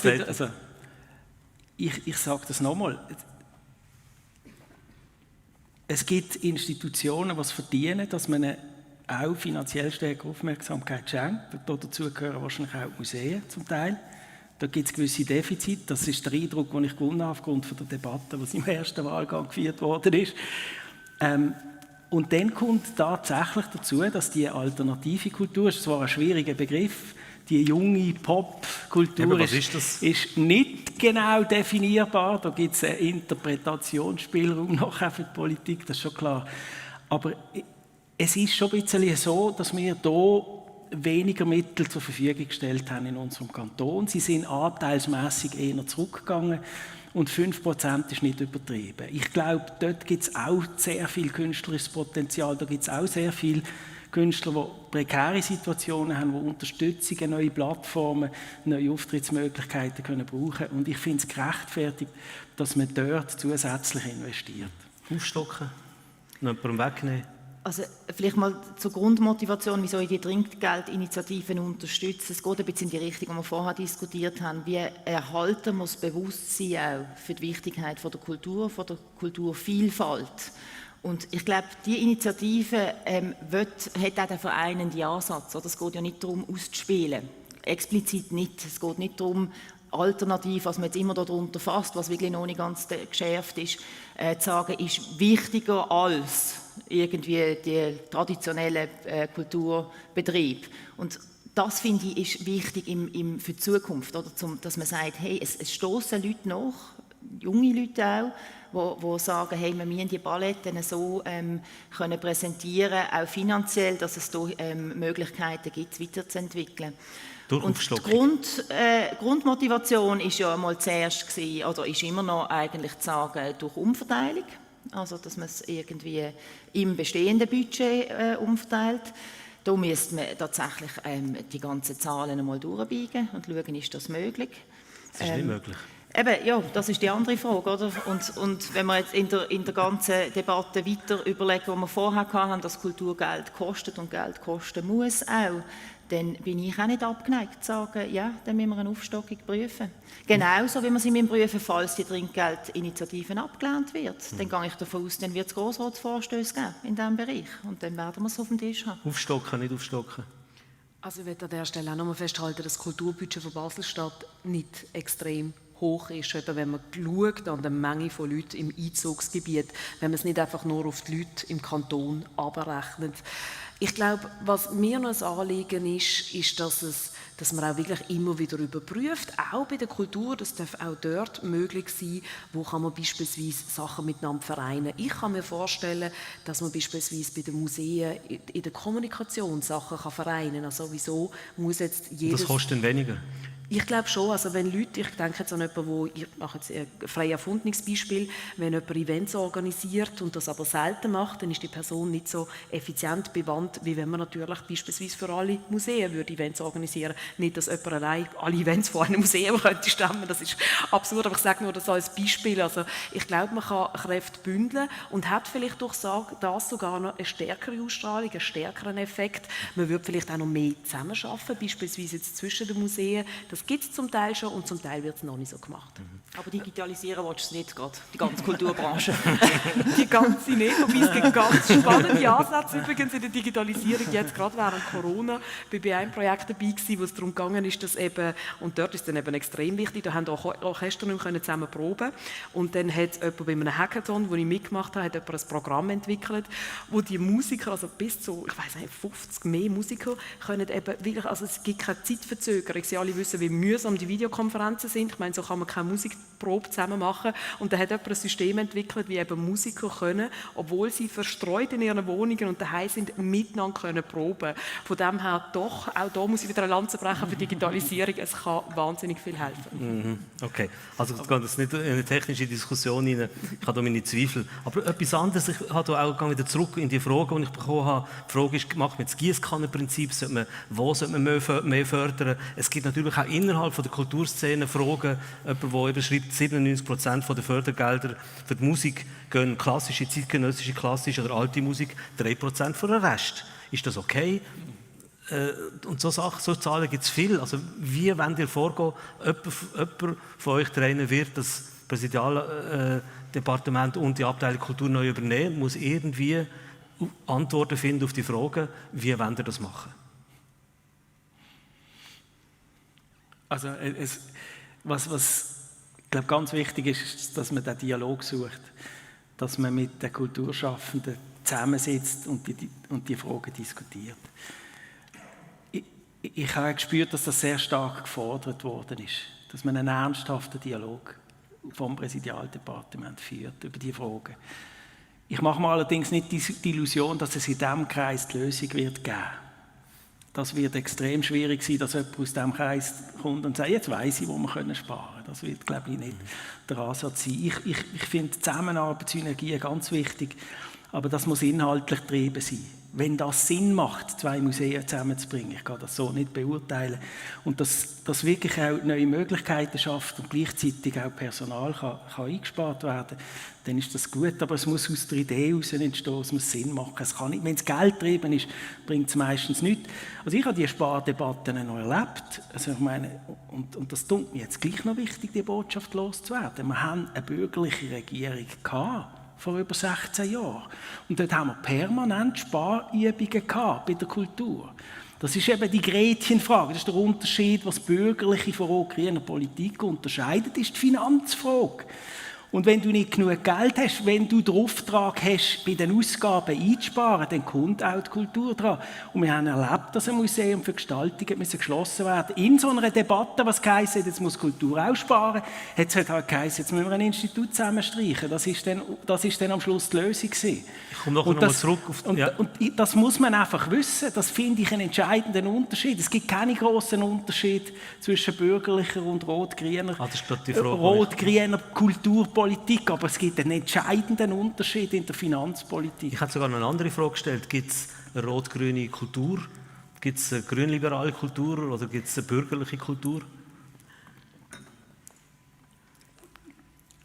ich sage das nochmal. Es gibt Institutionen, die es verdienen, dass man ihnen auch finanziell stärker Aufmerksamkeit schenkt. Dazu gehören wahrscheinlich auch Museen zum Teil. Da gibt es gewisse Defizite. Das ist der Eindruck, den ich gewonnen habe aufgrund der Debatte, die im ersten Wahlgang geführt worden ist. Und dann kommt tatsächlich dazu, dass die alternative Kultur, ist zwar ein schwieriger Begriff, die junge Popkultur ist nicht genau definierbar. Da gibt es einen Interpretationsspielraum nachher für die Politik, das ist schon klar. Aber es ist schon ein bisschen so, dass wir hier weniger Mittel zur Verfügung gestellt haben in unserem Kanton. Sie sind anteilsmässig eher zurückgegangen und 5% ist nicht übertrieben. Ich glaube, dort gibt es auch sehr viel künstlerisches Potenzial. Da gibt es auch sehr viele Künstler, die prekäre Situationen haben, die Unterstützung, neue Plattformen, neue Auftrittsmöglichkeiten können brauchen. Und ich finde es gerechtfertigt, dass man dort zusätzlich investiert. Aufstocken, noch jemandem wegnehmen. Also vielleicht mal zur Grundmotivation, wieso ich die Trinkgeldinitiativen unterstütze. Es geht ein bisschen in die Richtung, die wir vorher diskutiert haben. Wie erhalten wir das Bewusstsein auch für die Wichtigkeit von der Kulturvielfalt. Und ich glaube, die Initiative hat auch den vereinenden Ansatz. Oder? Es geht ja nicht darum, auszuspielen. Explizit nicht. Es geht nicht darum, alternativ, was man jetzt immer darunter fasst, was wirklich noch nicht ganz geschärft ist, zu sagen, ist wichtiger als irgendwie die traditionelle Kulturbetrieb. Und das, finde ich, ist wichtig für die Zukunft, oder? Dass man sagt, hey, es stoßen Leute nach, junge Leute auch, die sagen, hey, wir müssen die Paletten so können präsentieren, auch finanziell, dass es da Möglichkeiten gibt, es weiterzuentwickeln. Und die Grundmotivation ist ja einmal zuerst gewesen, oder ist immer noch eigentlich zu sagen, durch Umverteilung, also dass man es irgendwie im bestehenden Budget umverteilt. Da müsste man tatsächlich die ganzen Zahlen einmal durchbiegen und schauen, ist das möglich. Das ist nicht möglich. Eben, ja, das ist die andere Frage, oder? Und wenn wir jetzt in der ganzen Debatte weiter überlegen, wo wir vorher hatten, dass Kultur Geld kostet und Geld kosten muss auch, dann bin ich auch nicht abgeneigt zu sagen, ja, dann müssen wir eine Aufstockung prüfen. Genauso wie wir sie prüfen, falls die Trinkgeldinitiative abgelehnt wird. Dann gehe ich davon aus, dann wird es Grossratsvorstöße geben in diesem Bereich. Und dann werden wir es auf dem Tisch haben. Aufstocken, nicht aufstocken. Also ich möchte an dieser Stelle auch noch mal festhalten, dass das Kulturbudget von Basel-Stadt nicht extrem hoch ist, eben wenn man schaut an der Menge von Leuten im Einzugsgebiet, wenn man es nicht einfach nur auf die Leute im Kanton abrechnet. Ich glaube, was mir noch ein Anliegen ist, dass man auch wirklich immer wieder überprüft, auch bei der Kultur, das darf auch dort möglich sein, wo kann man beispielsweise Sachen miteinander vereinen. Ich kann mir vorstellen, dass man beispielsweise bei den Museen in der Kommunikation Sachen kann vereinen kann. Also wieso muss jetzt jedes... Das kostet weniger? Ich glaube schon, also wenn Leute, ich denke jetzt an jemanden, ich mache jetzt ein frei erfundenes Beispiel, wenn jemand Events organisiert und das aber selten macht, dann ist die Person nicht so effizient bewandt, wie wenn man natürlich beispielsweise für alle Museen würde Events organisieren. Nicht, dass jemand allein alle Events von einem Museum könnte stemmen, das ist absurd, aber ich sage nur das als Beispiel. Also ich glaube, man kann Kräfte bündeln und hat vielleicht durch das sogar noch eine stärkere Ausstrahlung, einen stärkeren Effekt. Man würde vielleicht auch noch mehr zusammenarbeiten, beispielsweise jetzt zwischen den Museen. Das gibt es zum Teil schon und zum Teil wird es noch nicht so gemacht. Aber digitalisieren willst du es nicht gerade, die ganze Kulturbranche. Die ganze nicht, wobei es gibt ganz spannende Ansätze übrigens in der Digitalisierung, jetzt gerade während Corona. Ich war bei einem Projekt dabei, wo es darum gegangen ist, dass eben, und dort ist es dann eben extrem wichtig, da haben auch Orchester nicht mehr zusammen proben und dann hat jemand bei einem Hackathon, wo ich mitgemacht habe, hat jemand ein Programm entwickelt, wo die Musiker, also bis zu, ich weiss nicht, 50 mehr Musiker, können eben wirklich, also es gibt keine Zeitverzögerung, sie alle wissen, wie mühsam die Videokonferenzen sind. Ich meine, so kann man keine Musikprobe zusammen machen. Und da hat jemand ein System entwickelt, wie eben Musiker können, obwohl sie verstreut in ihren Wohnungen und daheim sind, miteinander können proben. Von dem her doch, auch da muss ich wieder eine Lanze brechen für Digitalisierung. Es kann wahnsinnig viel helfen. Okay, also ich gehe jetzt nicht in eine technische Diskussion rein. Ich habe da meine Zweifel. Aber etwas anderes, ich habe auch wieder zurück in die Frage, die ich bekommen habe. Die Frage ist, macht man das Giesskannenprinzip? Wo sollte man mehr fördern? Es gibt natürlich auch innerhalb von der Kulturszene Fragen, jemand, der eben schreibt, 97% der Fördergelder für die Musik gehen klassische, zeitgenössische, klassische oder alte Musik, 3% für den Rest. Ist das okay? Und so Zahlen gibt es viel. Also wie wollt ihr vorgehen? Jemand von euch trainieren wird das Präsidialdepartement und die Abteilung Kultur neu übernehmen, muss irgendwie Antworten finden auf die Fragen, wie wollt ihr das machen? Also was ich glaube, ganz wichtig ist, dass man den Dialog sucht, dass man mit den Kulturschaffenden zusammensetzt und die Fragen diskutiert. Ich habe gespürt, dass das sehr stark gefordert worden ist, dass man einen ernsthaften Dialog vom Präsidialdepartement führt über diese Fragen. Ich mache mir allerdings nicht die Illusion, dass es in diesem Kreis die Lösung wird geben. Das wird extrem schwierig sein, dass jemand aus diesem Kreis kommt und sagt, jetzt weiss ich, wo wir sparen können. Das wird, glaube ich, nicht der Ansatz sein. Ich finde Zusammenarbeit, Synergien ganz wichtig, aber das muss inhaltlich getrieben sein. Wenn das Sinn macht, zwei Museen zusammenzubringen, ich kann das so nicht beurteilen, und dass wirklich auch neue Möglichkeiten schafft und gleichzeitig auch Personal kann eingespart werden, dann ist das gut, aber es muss aus der Idee heraus entstehen, es muss Sinn machen. Es kann nicht, wenn es Geld getrieben ist, bringt es meistens nichts. Also ich habe diese Spardebatten noch erlebt, also ich meine, und das tut mir jetzt gleich noch wichtig, die Botschaft loszuwerden. Wir haben eine bürgerliche Regierung gehabt, vor über 16 Jahren. Und dort haben wir permanent Sparübungen gehabt bei der Kultur. Das ist eben die Gretchenfrage. Das ist der Unterschied, was bürgerliche von rot-grüner Politik unterscheidet, ist die Finanzfrage. Und wenn du nicht genug Geld hast, wenn du den Auftrag hast, bei den Ausgaben einzusparen, dann kommt auch die Kultur dran. Und wir haben erlebt, dass ein Museum für Gestaltung geschlossen werden musste. In so einer Debatte, was geheißen hat, jetzt muss Kultur auch sparen, hat es halt geheißen, jetzt müssen wir ein Institut zusammenstreichen. Das ist dann am Schluss die Lösung gewesen. Ich komme noch mal zurück auf und das muss man einfach wissen. Das finde ich einen entscheidenden Unterschied. Es gibt keine grossen Unterschied zwischen bürgerlicher und rot-grüner Kulturpolitik, aber es gibt einen entscheidenden Unterschied in der Finanzpolitik. Ich habe sogar noch eine andere Frage gestellt. Gibt es eine rot-grüne Kultur? Gibt es eine grünliberale Kultur oder gibt es eine bürgerliche Kultur?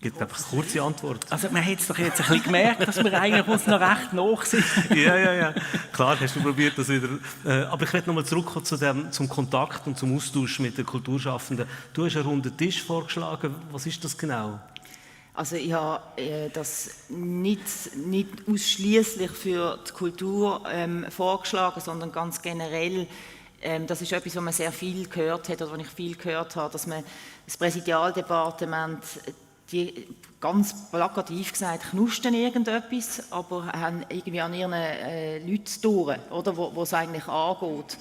Gibt einfach eine kurze Antwort. Also man hat es doch jetzt ein bisschen gemerkt, dass wir eigentlich uns noch recht nach sind. Ja. Klar, hast du probiert, das wieder. Aber ich möchte nochmal zurückkommen zum Kontakt und zum Austausch mit den Kulturschaffenden. Du hast einen runden Tisch vorgeschlagen. Was ist das genau? Also ich habe das nicht ausschließlich für die Kultur vorgeschlagen, sondern ganz generell. Das ist etwas, was man sehr viel gehört hat, oder was ich viel gehört habe, dass man das Präsidialdepartement, die ganz plakativ gesagt, knusten irgendetwas, aber haben irgendwie an ihren Leuten durch, oder, wo es eigentlich angeht.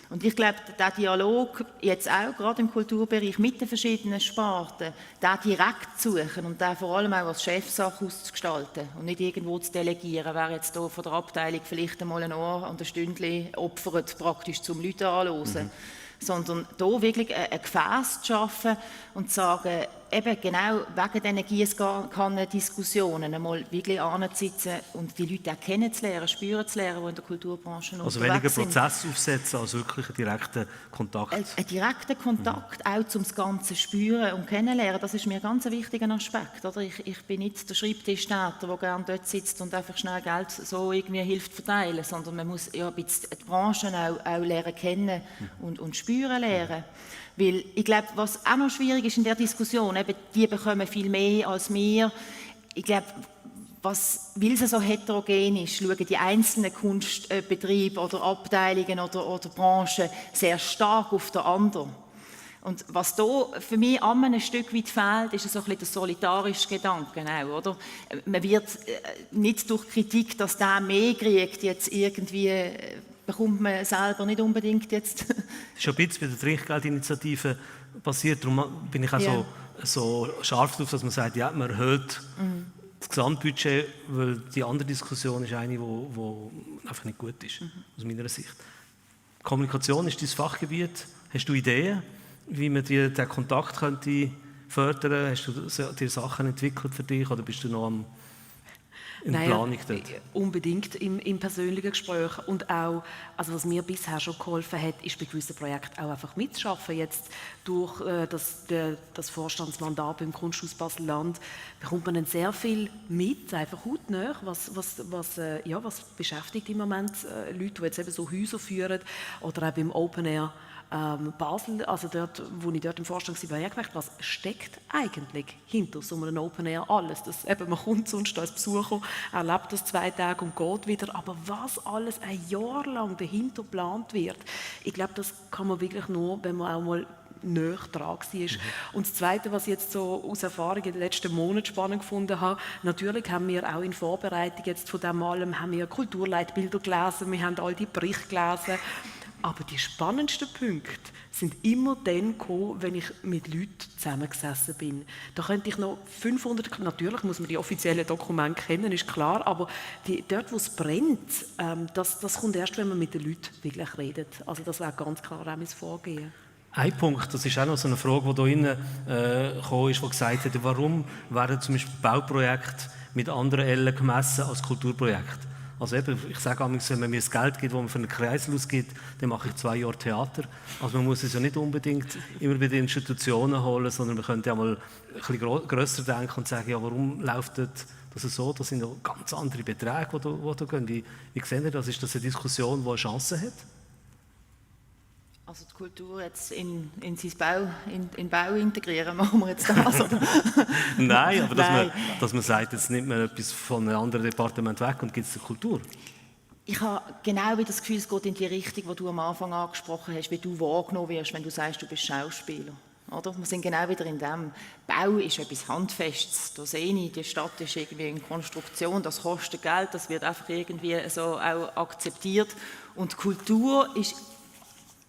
Und ich glaube, der Dialog, jetzt auch gerade im Kulturbereich mit den verschiedenen Sparten, den direkt zu suchen und den vor allem auch als Chefsache auszugestalten und nicht irgendwo zu delegieren, wer jetzt hier von der Abteilung vielleicht einmal ein Ohr und ein Stündchen opfert, praktisch zum Leuten anzuhören. Sondern hier wirklich ein Gefäß zu schaffen und zu sagen, eben genau wegen diesen Giesskannen-Diskussionen einmal wirklich anzusitzen und die Leute auch kennenzulernen, spüren zu lernen, die in der Kulturbranche unterwegs sind. Also weniger Prozess aufsetzen als wirklich einen direkten Kontakt. Einen direkten Kontakt, auch zum Ganze spüren und kennenlernen, das ist mir ganz ein wichtiger Aspekt. Oder? Ich bin nicht der Schreibtischtäter, der gerne dort sitzt und einfach schnell Geld so irgendwie hilft verteilen, sondern man muss ja ein bisschen die Branchen auch lernen kennen und spüren lernen. Weil ich glaube, was auch noch schwierig ist in der Diskussion, eben, die bekommen viel mehr als wir. Ich glaube, weil es so heterogen ist, schauen die einzelnen Kunstbetriebe oder Abteilungen oder Branchen sehr stark auf den anderen. Und was da für mich ein Stück weit fehlt, ist so ein bisschen der solidarische Gedanke auch, oder? Man wird nicht durch Kritik, dass der mehr kriegt, jetzt irgendwie bekommt man selber nicht unbedingt jetzt. Das ist schon ein bisschen bei der Trinkgeldinitiative passiert, darum bin ich auch so scharf darauf, dass man sagt, ja, man erhöht das Gesamtbudget, weil die andere Diskussion ist eine, die einfach nicht gut ist, aus meiner Sicht. Kommunikation ist dein Fachgebiet. Hast du Ideen, wie man diesen Kontakt könnte fördern? Hast du dir Sachen entwickelt für dich oder bist du noch in Planung dort? Unbedingt im persönlichen Gespräch. Und auch, also was mir bisher schon geholfen hat, ist bei gewissen Projekten auch einfach mitzuschaffen. Jetzt durch das Vorstandsmandat beim Kunsthaus Basel-Land bekommt man dann sehr viel mit, einfach hautnah, was beschäftigt im Moment Leute, die jetzt eben so Häuser führen oder auch beim Open Air Basel, also dort, wo ich dort im Vorstand war, habe ich gemerkt, was steckt eigentlich hinter so einem Open Air alles. Das, eben, man kommt sonst als Besucher, erlebt das 2 Tage und geht wieder, aber was alles ein Jahr lang dahinter geplant wird, ich glaube, das kann man wirklich nur, wenn man auch mal näher dran war. Und das Zweite, was ich jetzt so aus Erfahrung in den letzten Monaten spannend gefunden habe, natürlich haben wir auch in Vorbereitung jetzt von dem allem haben wir Kulturleitbilder gelesen, wir haben all die Berichte gelesen. Aber die spannendsten Punkte sind immer dann gekommen, wenn ich mit Leuten zusammengesessen bin. Da könnte ich noch 500, natürlich muss man die offiziellen Dokumente kennen, ist klar, aber dort, wo es brennt, das kommt erst, wenn man mit den Leuten wirklich redet. Also das wäre ganz klar auch mein Vorgehen. Ein Punkt, das ist auch noch so eine Frage, die hier gekommen ist, die gesagt hat, warum werden zum Beispiel Bauprojekte mit anderen Ellen gemessen als Kulturprojekte? Also eben, ich sage manchmal, wenn man mir das Geld gibt, das man für einen Kreisel ausgibt, dann mache ich 2 Jahre Theater. Also man muss es ja nicht unbedingt immer bei den Institutionen holen, sondern man könnte ja mal ein bisschen grösser denken und sagen, ja, warum läuft das so? Das sind ja ganz andere Beträge, die da gehen. Wie sehen Sie das? Ist das eine Diskussion, die eine Chance hat? Also die Kultur jetzt in den Bau integrieren, machen wir jetzt das? Oder? Nein, aber dass man sagt, jetzt nimmt man etwas von einem anderen Departement weg und gibt es der Kultur. Ich habe genau wie das Gefühl, es geht in die Richtung, die du am Anfang angesprochen hast, wie du wahrgenommen wirst, wenn du sagst, du bist Schauspieler. Oder? Wir sind genau wieder in dem. Bau ist etwas Handfestes. Da sehe ich, die Stadt ist irgendwie in Konstruktion, das kostet Geld, das wird einfach irgendwie so auch akzeptiert. Und Kultur ist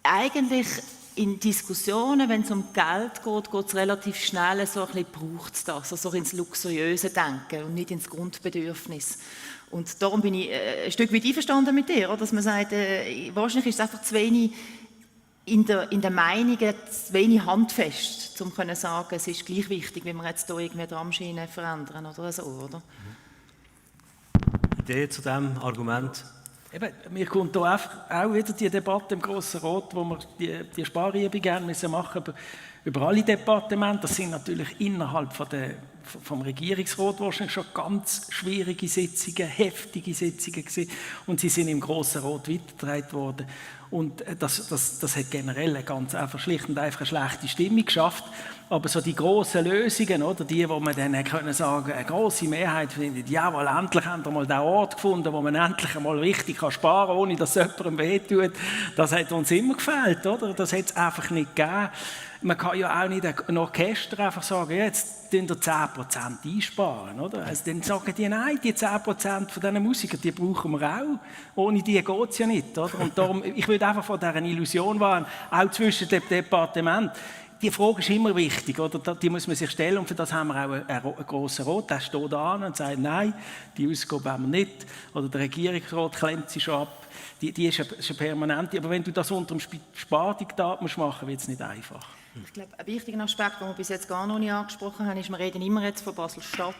eigentlich in Diskussionen, wenn es um Geld geht es relativ schnell so ein bisschen, braucht es das, also ins luxuriöse Denken und nicht ins Grundbedürfnis. Und darum bin ich ein Stück weit einverstanden mit dir, dass man sagt, wahrscheinlich ist es einfach zu wenig in der Meinung, zu wenig handfest, um zu sagen, es ist gleich wichtig, wenn wir jetzt hier irgendwie die Tramschiene verändern oder so, oder? Idee zu diesem Argument? Eben, mir kommt hier einfach auch wieder die Debatte im Grossen Rat, wo wir die Sparübung gerne machen müssen über alle Departemente. Das sind natürlich innerhalb vom Regierungsrat wahrscheinlich schon ganz schwierige Sitzungen, heftige Sitzungen gewesen. Und sie sind im Grossen Rat weitergetragen worden. Und das hat generell eine ganz einfach, schlicht und einfach eine schlechte Stimmung geschafft. Aber so die grossen Lösungen, oder die, wo man dann können sagen, eine grosse Mehrheit findet, jawohl, endlich haben wir mal den Ort gefunden, wo man endlich einmal richtig sparen kann, ohne dass es jemandem wehtut, das hat uns immer gefehlt, oder? Das hat es einfach nicht gegeben. Man kann ja auch nicht ein Orchester einfach sagen, ja, jetzt tun wir 10% einsparen, oder? Also dann sagen die, nein, die 10% von diesen Musikern, die brauchen wir auch. Ohne die geht es ja nicht, oder? Und darum, ich würde einfach von dieser Illusion warnen, auch zwischen dem Departement. Die Frage ist immer wichtig, oder? Die muss man sich stellen und für das haben wir auch einen grossen Rat, der steht da und sagt, nein, die Ausgabe haben wir nicht. Oder der Regierungsrat klemmt sie schon ab. Die ist eine permanente. Aber wenn du das unter dem Spardiktat machen musst, wird es nicht einfach. Ich glaube, ein wichtiger Aspekt, den wir bis jetzt gar noch nicht angesprochen haben, ist, wir reden immer jetzt von Basel-Stadt,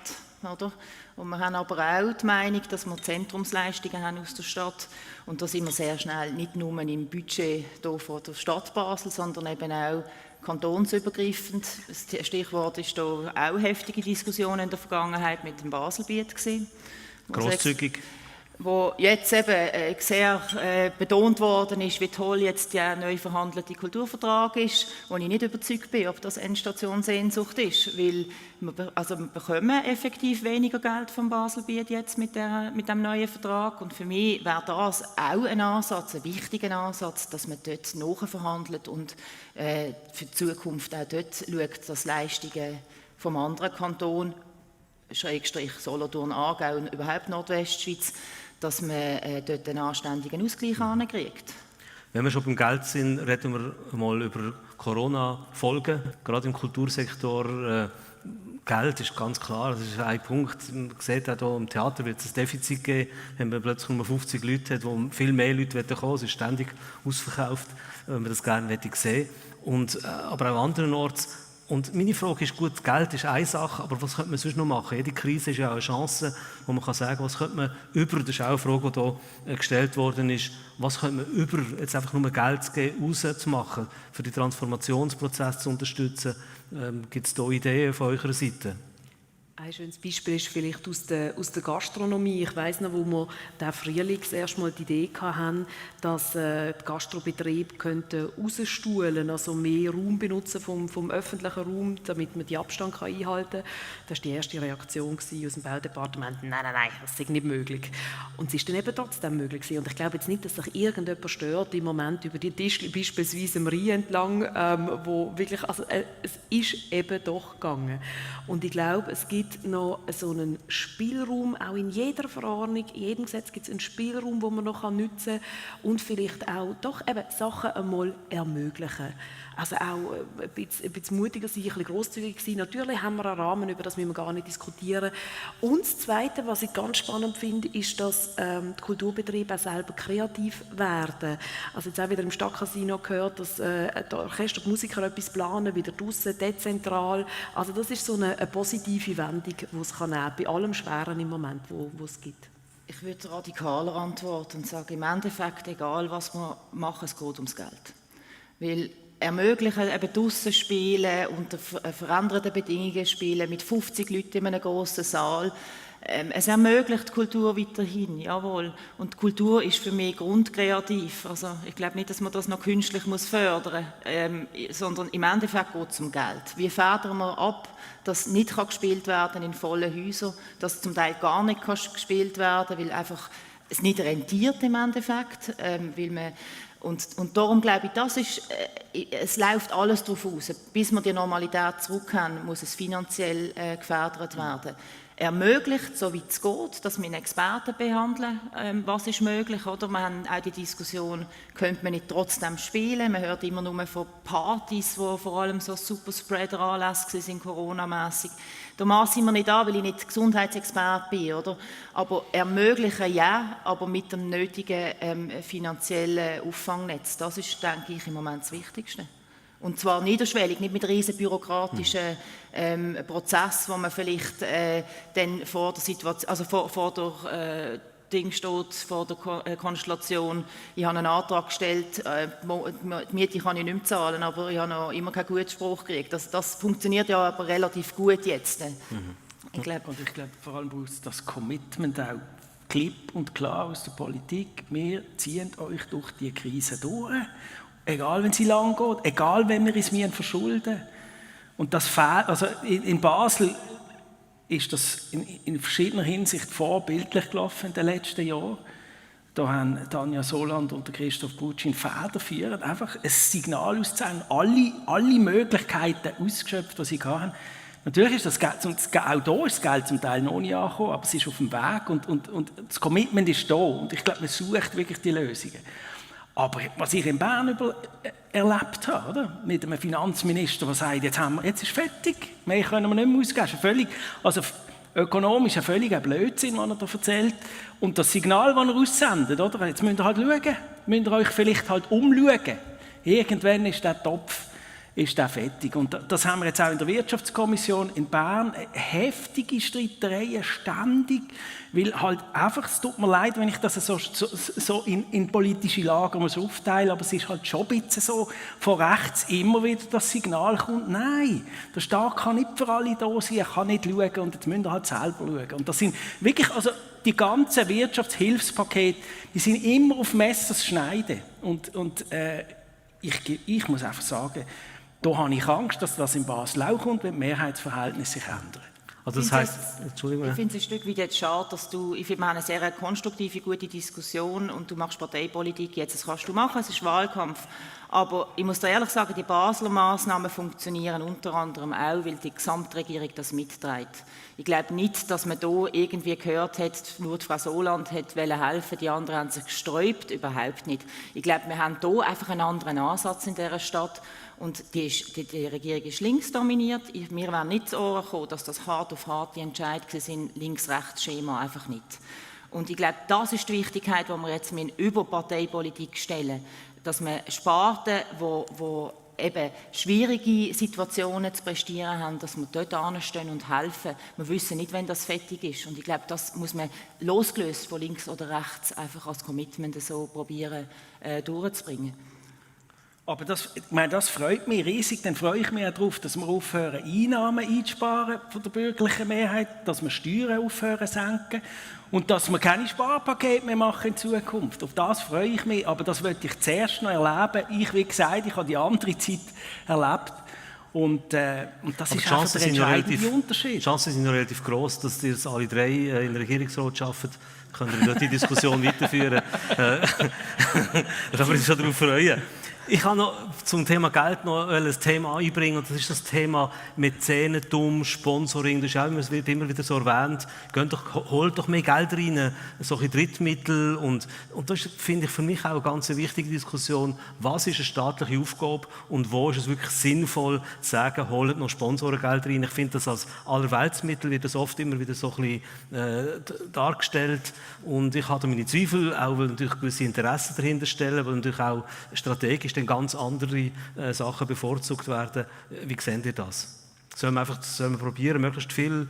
oder? Und wir haben aber auch die Meinung, dass wir Zentrumsleistungen haben aus der Stadt. Und da sind wir sehr schnell nicht nur im Budget hier von der Stadt Basel, sondern eben auch kantonsübergreifend. Das Stichwort ist da auch heftige Diskussionen in der Vergangenheit mit dem Baselbiet gewesen. Grosszügig. Wo jetzt eben sehr betont worden ist, wie toll jetzt der neu verhandelte Kulturvertrag ist, wo ich nicht überzeugt bin, ob das Endstation Sehnsucht ist, weil wir bekommen effektiv weniger Geld vom Baselbiet jetzt mit dem neuen Vertrag und für mich wäre das auch ein Ansatz, ein wichtiger Ansatz, dass man dort nachverhandelt und für die Zukunft auch dort schaut, dass Leistungen vom anderen Kanton Schrägstrich Solothurn, Aargau und überhaupt Nordwestschweiz, dass man dort einen anständigen Ausgleich hinkriegt. Wenn wir schon beim Geld sind, reden wir mal über Corona-Folgen. Gerade im Kultursektor, Geld ist ganz klar, das ist ein Punkt. Man sieht auch hier im Theater wird es ein Defizit geben, wenn man plötzlich nur 50 Leute hat, wo viel mehr Leute kommen. Es ist ständig ausverkauft, wenn man das gerne sehen möchte. Aber auch andernorts. Und meine Frage ist, gut, Geld ist eine Sache, aber was könnte man sonst noch machen? Jede Krise ist ja auch eine Chance, wo man sagen kann, was könnte man das ist auch eine Frage, die hier gestellt worden ist, was könnte man jetzt einfach nur Geld zu geben, rauszumachen, für den Transformationsprozess zu unterstützen? Gibt es da Ideen von eurer Seite? Ein schönes Beispiel ist vielleicht aus der Gastronomie. Ich weiss noch, wo wir diesen Frühling das erste Mal die Idee hatten, dass die Gastrobetriebe rausstuhlen, also mehr Raum benutzen vom öffentlichen Raum, damit man die Abstand einhalten kann. Das war die erste Reaktion aus dem Baudepartement. Nein, das ist nicht möglich. Und es ist dann eben trotzdem möglich gewesen. Und ich glaube jetzt nicht, dass sich irgendjemand stört im Moment über die Tischchen, beispielsweise am Rhein entlang, wo wirklich, also es ist eben doch gegangen. Und ich glaube, es gibt noch so einen Spielraum, auch in jeder Verordnung, in jedem Gesetz gibt es einen Spielraum, den man noch nutzen kann und vielleicht auch doch eben Sachen einmal ermöglichen. Also auch ein bisschen mutiger sein, ein bisschen grosszügig sein. Natürlich haben wir einen Rahmen, über das müssen wir gar nicht diskutieren. Und das Zweite, was ich ganz spannend finde, ist, dass die Kulturbetriebe auch selber kreativ werden. Also jetzt auch wieder im Stadtcasino gehört, dass die Orchester, die Musiker etwas planen, wieder draussen, dezentral. Also das ist so eine positive Wendung, die es kann nehmen, bei allem Schweren im Moment, wo es gibt. Ich würde radikaler antworten und sagen, im Endeffekt, egal was wir machen, es geht ums Geld. Weil ermöglichen, eben draussen spielen, unter veränderten Bedingungen spielen, mit 50 Leuten in einem grossen Saal. Es ermöglicht Kultur weiterhin, jawohl. Und Kultur ist für mich grundkreativ. Also ich glaube nicht, dass man das noch künstlich fördern muss, sondern im Endeffekt geht es um Geld. Wie fördern wir ab, dass nicht gespielt werden in vollen Häusern, dass zum Teil gar nicht gespielt werden, weil einfach es nicht rentiert im Endeffekt, weil man und darum glaube ich, das ist, es läuft alles darauf aus. Bis wir die Normalität zurückkehren, muss es finanziell gefördert werden. Ermöglicht, so wie es geht, dass wir einen Experten behandeln, was ist möglich. Oder? Wir haben auch die Diskussion, könnte man nicht trotzdem spielen? Man hört immer nur von Partys, die vor allem so Superspreader-Anlässe sind, Corona-mässig. Da masse ich mir nicht an, weil ich nicht Gesundheitsexperte bin. Oder? Aber ermöglichen ja, aber mit dem nötigen finanziellen Auffangnetz. Das ist, denke ich, im Moment das Wichtigste. Und zwar niederschwellig, nicht mit riesen bürokratischen Prozessen, wo man vielleicht dann vor der Situation, also vor der Ding steht, vor der Konstellation, ich habe einen Antrag gestellt, die Miete kann ich nicht mehr zahlen, aber ich habe noch immer keinen guten Spruch gekriegt. Das funktioniert ja aber relativ gut jetzt. Ich glaube vor allem braucht es das Commitment auch klipp und klar aus der Politik. Wir ziehen euch durch die Krise durch. Egal, wenn sie lang geht, egal, wenn wir es verschulden. Und das also in Basel ist das in verschiedener Hinsicht vorbildlich gelaufen in den letzten Jahren. Da haben Tanja Soland und Christoph Butschin federführend einfach ein Signal auszuzeigen, alle Möglichkeiten ausgeschöpft, die sie hatten. Natürlich ist das Geld, auch da ist das Geld zum Teil noch nicht angekommen, aber es ist auf dem Weg und das Commitment ist da. Und ich glaube, man sucht wirklich die Lösungen. Aber was ich in Bern erlebt habe, oder? Mit einem Finanzminister, der sagt, jetzt ist fertig, mehr können wir nicht mehr ausgeben. Völlig, also ökonomisch ein völliger Blödsinn, was er da erzählt. Und das Signal, das er aussendet, oder? Jetzt müsst ihr halt schauen, müsst ihr euch vielleicht halt umschauen. Irgendwann ist der Topf fertig. Und das haben wir jetzt auch in der Wirtschaftskommission in Bern. Heftige Streitereien, ständig. Weil halt einfach, es tut mir leid, wenn ich das so in politische Lager muss aufteilen, aber es ist halt schon ein bisschen so, von rechts immer wieder das Signal kommt, nein, der Staat kann nicht für alle da sein, er kann nicht schauen und jetzt müsst ihr halt selber schauen. Und das sind wirklich, also die ganzen Wirtschaftshilfspakete, die sind immer auf Messers schneiden. Und ich muss einfach sagen, da habe ich Angst, dass das in Basel auch kommt, wenn die Mehrheitsverhältnisse sich ändern. Also das heisst, Entschuldigung. Ich finde es ein Stück weit jetzt schade, dass ich finde, wir haben eine sehr konstruktive, gute Diskussion und du machst Parteipolitik jetzt, das kannst du machen, es ist Wahlkampf. Aber ich muss dir ehrlich sagen, die Basler Massnahmen funktionieren unter anderem auch, weil die Gesamtregierung das mitträgt. Ich glaube nicht, dass man da irgendwie gehört hat, nur die Frau Soland hat helfen, die anderen haben sich gesträubt, überhaupt nicht. Ich glaube, wir haben hier einfach einen anderen Ansatz in dieser Stadt. Und die Regierung ist links dominiert. Mir wäre nicht zu Ohren gekommen, dass das hart auf hart die Entscheidungen sind, Links-Rechts-Schema einfach nicht. Und ich glaube, das ist die Wichtigkeit, die wir jetzt über Parteipolitik stellen, dass man Sparten, wo eben schwierige Situationen zu prestieren haben, dass wir dort anstehen und helfen. Wir wissen nicht, wenn das fertig ist. Und ich glaube, das muss man losgelöst von links oder rechts einfach als Commitment so probieren durchzubringen. Aber das freut mich riesig. Dann freue ich mich auch darauf, dass wir aufhören, Einnahmen einzusparen von der bürgerlichen Mehrheit, dass wir Steuern aufhören zu senken und dass wir keine Sparpakete mehr machen in Zukunft. Auf das freue ich mich, aber das möchte ich zuerst noch erleben. Wie gesagt, ich habe die andere Zeit erlebt. Und das aber ist einfach der entscheidende Unterschied. Die Chancen sind relativ gross, dass ihr alle drei in der Regierungsrat arbeiten. Können wir dort die Diskussion weiterführen. Da können wir uns schon darauf freuen. Ich kann noch zum Thema Geld noch ein Thema einbringen, und das ist das Thema Mäzenentum, Sponsoring. Das ist auch wird immer wieder so erwähnt. Holt doch mehr Geld rein, solche Drittmittel. Und das finde ich für mich auch eine ganz wichtige Diskussion. Was ist eine staatliche Aufgabe und wo ist es wirklich sinnvoll zu sagen, holt noch Sponsorengeld rein. Ich finde, das als Allerweltsmittel wird das oft immer wieder so ein bisschen dargestellt. Und ich habe meine Zweifel, auch weil natürlich gewisse Interessen dahinter stellen, weil natürlich auch strategisch dann ganz andere Sachen bevorzugt werden. Wie seht ihr das? Sollen wir probieren, möglichst viel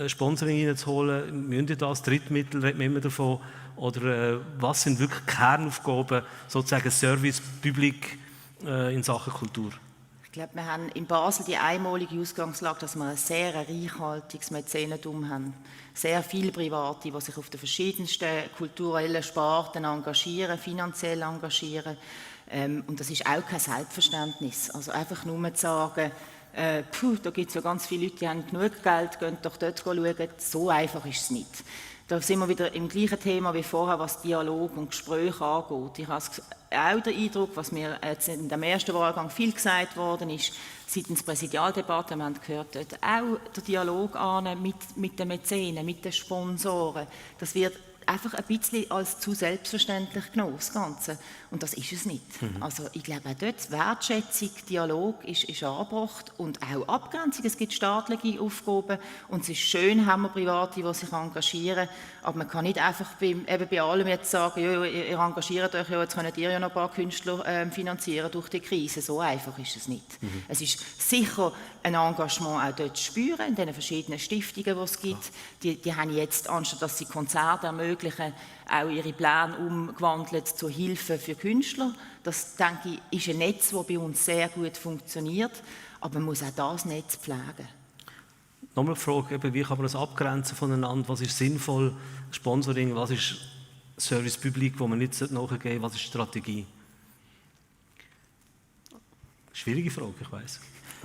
Sponsoring reinzuholen? Müssen wir das? Drittmittel, reden wir immer davon? Oder was sind wirklich Kernaufgaben, sozusagen Service Public in Sachen Kultur? Ich glaube, wir haben in Basel die einmalige Ausgangslage, dass wir ein sehr reichhaltiges Mäzenentum haben. Sehr viele Private, die sich auf den verschiedensten kulturellen Sparten engagieren, finanziell engagieren. Und das ist auch kein Selbstverständnis. Also einfach nur zu sagen, da gibt es ja ganz viele Leute, die haben genug Geld, gehen doch dort schauen. So einfach ist es nicht. Da sind wir wieder im gleichen Thema wie vorher, was Dialog und Gespräche angeht. Ich habe auch den Eindruck, was mir jetzt in dem ersten Wahlgang viel gesagt worden ist, seitens Präsidialdepartement gehört dort auch der Dialog an mit den Mäzenen, mit den Sponsoren. Das wird einfach ein bisschen als zu selbstverständlich genommen, das Ganze. Und das ist es nicht. Also ich glaube auch dort, Wertschätzung, Dialog ist angebracht und auch Abgrenzung. Es gibt staatliche Aufgaben und es ist schön, haben wir Private, die sich engagieren, aber man kann nicht einfach bei allem jetzt sagen, ja, ihr engagiert euch, ja, jetzt könnt ihr ja noch ein paar Künstler finanzieren durch die Krise. So einfach ist es nicht. Es ist sicher ein Engagement auch dort zu spüren, in den verschiedenen Stiftungen, die es gibt. Die haben jetzt, anstatt dass sie Konzerte ermöglichen, auch ihre Pläne umgewandelt zur Hilfe für Künstler. Das, denke ich, ist ein Netz, das bei uns sehr gut funktioniert, aber man muss auch das Netz pflegen. Nochmal die Frage, wie kann man das abgrenzen voneinander? Was ist sinnvoll, Sponsoring, was ist Service Public, wo man nicht nachgeben sollte, was ist Strategie? Schwierige Frage, ich weiss.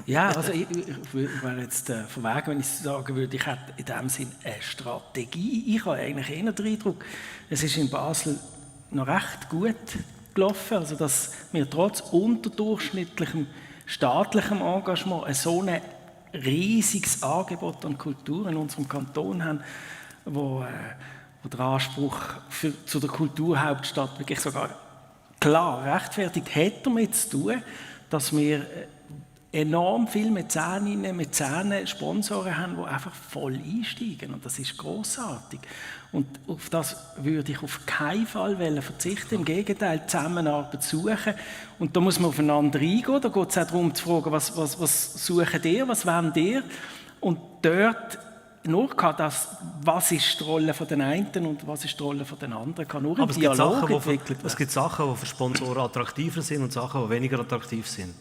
Ja, also ich wäre jetzt verwegen, wenn ich sagen würde, ich hätte in diesem Sinn eine Strategie. Ich habe eigentlich eher den Eindruck, es ist in Basel noch recht gut gelaufen, also dass wir trotz unterdurchschnittlichem staatlichem Engagement so ein riesiges Angebot an Kultur in unserem Kanton haben, wo der Anspruch zu der Kulturhauptstadt wirklich sogar klar rechtfertigt, hat damit zu tun, dass wir enorm viele Mäzeninnen, Mäzene, Sponsoren haben, die einfach voll einsteigen. Und das ist grossartig. Und auf das würde ich auf keinen Fall verzichten. Im Gegenteil, Zusammenarbeit suchen. Und da muss man aufeinander eingehen. Da geht es auch darum zu fragen, was suchen ihr, was wollt ihr? Und dort nur was ist die Rolle von den einen und was ist die Rolle von den anderen, kann nur im Dialog entwickelt werden. Es gibt Sachen, die für Sponsoren attraktiver sind und Sachen, die weniger attraktiv sind.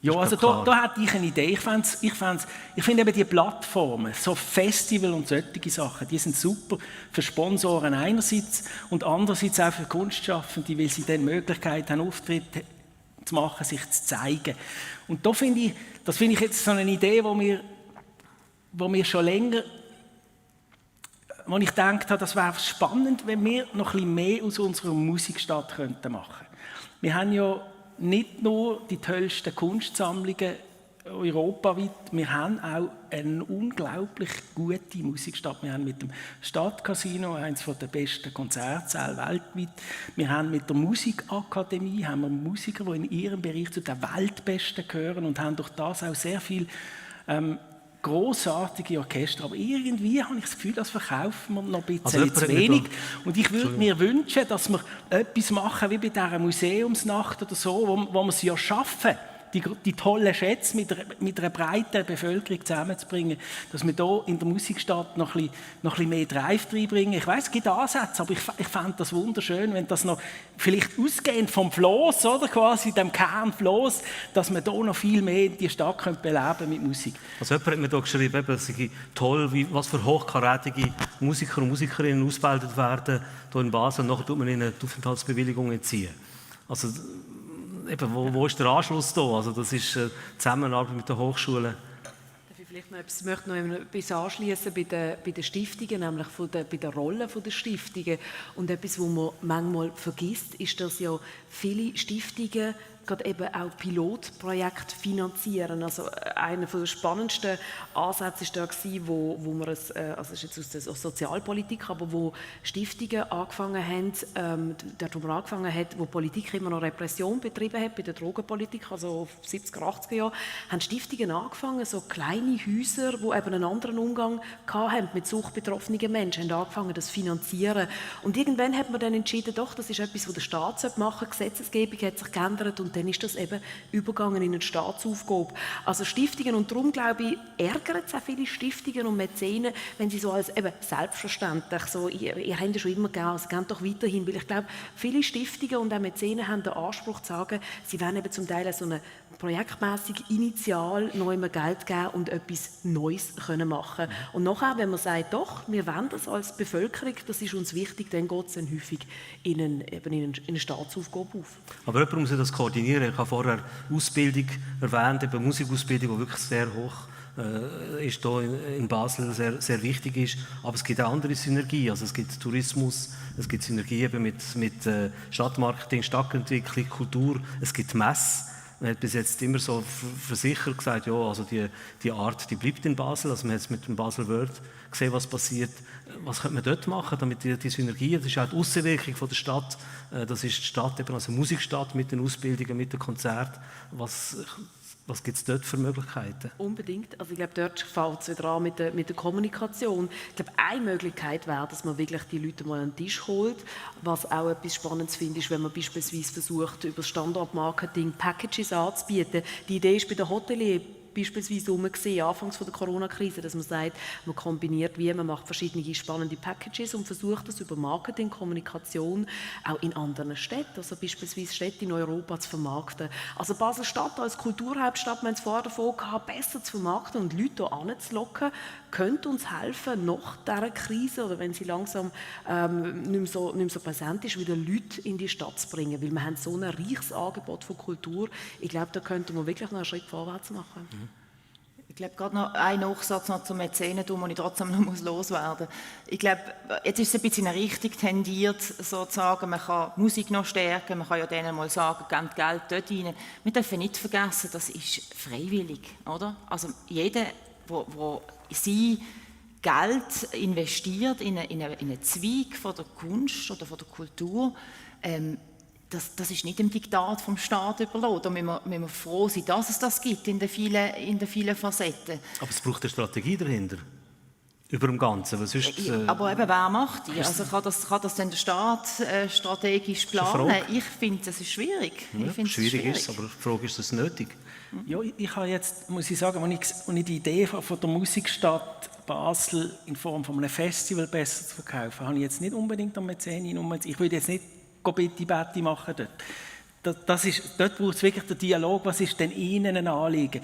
Ja, also da hätte ich eine Idee. Ich finde eben die Plattformen, so Festival und solche Sachen, die sind super für Sponsoren einerseits und andererseits auch für Kunstschaffende, weil sie dann die Möglichkeit haben, Auftritte zu machen, sich zu zeigen. Und das finde ich jetzt so eine Idee, wo mir schon länger, wo ich gedacht habe, das wäre spannend, wenn wir noch ein bisschen mehr aus unserer Musikstadt machen könnten. Wir haben ja nicht nur die tollsten Kunstsammlungen europaweit, wir haben auch eine unglaublich gute Musikstadt. Wir haben mit dem Stadtcasino eines der besten Konzertsäle weltweit. Wir haben mit der Musikakademie haben wir Musiker, die in ihrem Bereich zu den Weltbesten gehören und haben durch das auch sehr viel grossartige Orchester. Aber irgendwie habe ich das Gefühl, das verkaufen wir noch ein bisschen zu wenig. Und ich würde mir wünschen, dass wir etwas machen wie bei dieser Museumsnacht oder so, wo wir es ja schaffen, die tollen Schätze mit einer breiten Bevölkerung zusammenzubringen, dass wir hier in der Musikstadt noch ein bisschen mehr Drive reinbringen. Ich weiss, es gibt Ansätze, aber ich fände das wunderschön, wenn das noch, vielleicht ausgehend vom Floss, oder quasi dem Kernfloss, dass man hier noch viel mehr die Stadt beleben mit Musik. Also jemand hat mir hier geschrieben, es sei toll, was für hochkarätige Musiker und Musikerinnen ausgebildet werden hier in Basel, und nachher tut man ihnen die Aufenthaltsbewilligung entziehen. Also eben, wo ist der Anschluss da? Also das ist Zusammenarbeit mit den Hochschulen. Ich möchte noch etwas anschließen bei den Stiftungen, nämlich bei der Rolle der Stiftungen. Und etwas, was man manchmal vergisst, ist, dass ja viele Stiftungen gerade eben auch Pilotprojekte finanzieren. Also einer der spannendsten Ansätze war da, wo wir es, also ist jetzt aus der Sozialpolitik, aber wo Stiftungen angefangen haben, dort wo man angefangen hat, wo Politik immer noch Repression betrieben hat, bei der Drogenpolitik, also 70er, 80er Jahre, haben Stiftungen angefangen, so kleine Häuser, die eben einen anderen Umgang hatten mit suchtbetroffenen Menschen, haben angefangen, das zu finanzieren. Und irgendwann hat man dann entschieden, doch, das ist etwas, was der Staat machen sollte. Die Gesetzgebung hat sich geändert und dann ist das eben übergegangen in eine Staatsaufgabe. Also Stiftungen, und darum glaube ich, ärgern es auch viele Stiftungen und Mäzenen, wenn sie so als eben selbstverständlich so, ihr habt ja schon immer gegeben, also geht doch weiterhin, weil ich glaube, viele Stiftungen und auch Mäzenen haben den Anspruch zu sagen, sie werden eben zum Teil so eine projektmässig initial noch immer Geld geben und etwas Neues können machen. Und nachher, wenn man sagt, doch, wir wollen das als Bevölkerung, das ist uns wichtig, dann geht es dann häufig in eine Staatsaufgabe auf. Aber jemand muss das koordinieren. Ich habe vorher Ausbildung erwähnt, eben Musikausbildung, die wirklich sehr hoch ist, hier in Basel sehr, sehr wichtig ist. Aber es gibt auch andere Synergien. Also es gibt Tourismus, es gibt Synergien eben mit Stadtmarketing, Stadtentwicklung, Kultur, es gibt Messe. Man hat bis jetzt immer so versichert gesagt, ja, also die Art, die bleibt in Basel. Also man hat jetzt mit dem Basel World gesehen, was passiert. Was könnte man dort machen, damit die Synergien, das ist auch die Auswirkung von der Stadt, das ist die Stadt, eben also Musikstadt mit den Ausbildungen, mit den Konzerten. Was gibt es dort für Möglichkeiten? Unbedingt. Also ich glaube, dort fällt es wieder an mit der Kommunikation. Ich glaube, eine Möglichkeit wäre, dass man wirklich die Leute mal an den Tisch holt. Was auch etwas Spannendes finde, ist, wenn man beispielsweise versucht, über Standortmarketing Packages anzubieten. Die Idee ist bei den Hoteliers beispielsweise anfangs der Corona-Krise, dass man sagt, man kombiniert man macht verschiedene spannende Packages und versucht das über Marketing, Kommunikation auch in anderen Städten, also beispielsweise Städte in Europa zu vermarkten. Also Basel-Stadt als Kulturhauptstadt, wir haben es vorher davon gehabt, besser zu vermarkten und Leute hier anzulocken, könnte uns helfen, nach dieser Krise oder wenn sie langsam nicht mehr so präsent ist, wieder Leute in die Stadt zu bringen, weil wir haben so ein reiches Angebot von Kultur. Ich glaube, da könnten wir wirklich noch einen Schritt vorwärts machen. Ich glaube, gerade noch ein Nachsatz noch zum Mäzenentum, den ich trotzdem noch loswerden muss. Ich glaube, jetzt ist es ein bisschen in eine Richtung tendiert, sozusagen, man kann Musik noch stärken, man kann ja denen mal sagen, gebt Geld dort rein. Wir dürfen nicht vergessen, das ist freiwillig, oder? Also jeder, der sein Geld investiert in einen Zweig von der Kunst oder von der Kultur, das ist nicht dem Diktat vom Staat überlassen. Da müssen wir froh sein, dass es das gibt in den vielen Facetten. Aber es braucht eine Strategie dahinter. Über dem Ganzen. Was ist, aber eben, wer macht die? Also kann das denn der Staat strategisch planen? Ich finde, das ist schwierig. Ja, schwierig ist, aber die Frage ist, ist es nötig? Ja, ich habe jetzt, muss ich sagen, als ich die Idee von der Musikstadt Basel in Form von einem Festival besser zu verkaufen, habe ich jetzt nicht unbedingt an Mäzenen. Ich würde jetzt nicht Bitti machen dort. Dort braucht es wirklich den Dialog, was ist denn Ihnen ein Anliegen.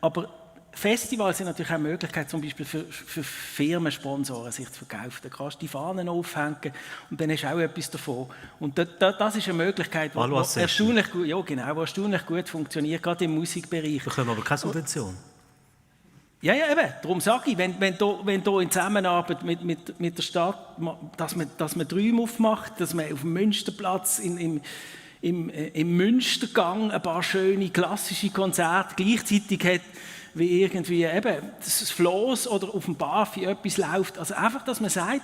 Aber Festivals sind natürlich auch eine Möglichkeit, zum Beispiel für Firmensponsoren sich zu verkaufen. Da kannst du die Fahnen aufhängen und dann hast du auch etwas davon. Und das ist eine Möglichkeit, die erstaunlich gut funktioniert, gerade im Musikbereich. Wir bekommen aber keine Subvention. Ja, eben. Darum sage ich, wenn du in Zusammenarbeit mit der Stadt, dass man Träume aufmacht, dass man auf dem Münsterplatz im Münstergang ein paar schöne klassische Konzerte gleichzeitig hat, wie irgendwie eben das Floss oder auf dem Bafi etwas läuft. Also einfach, dass man sagt,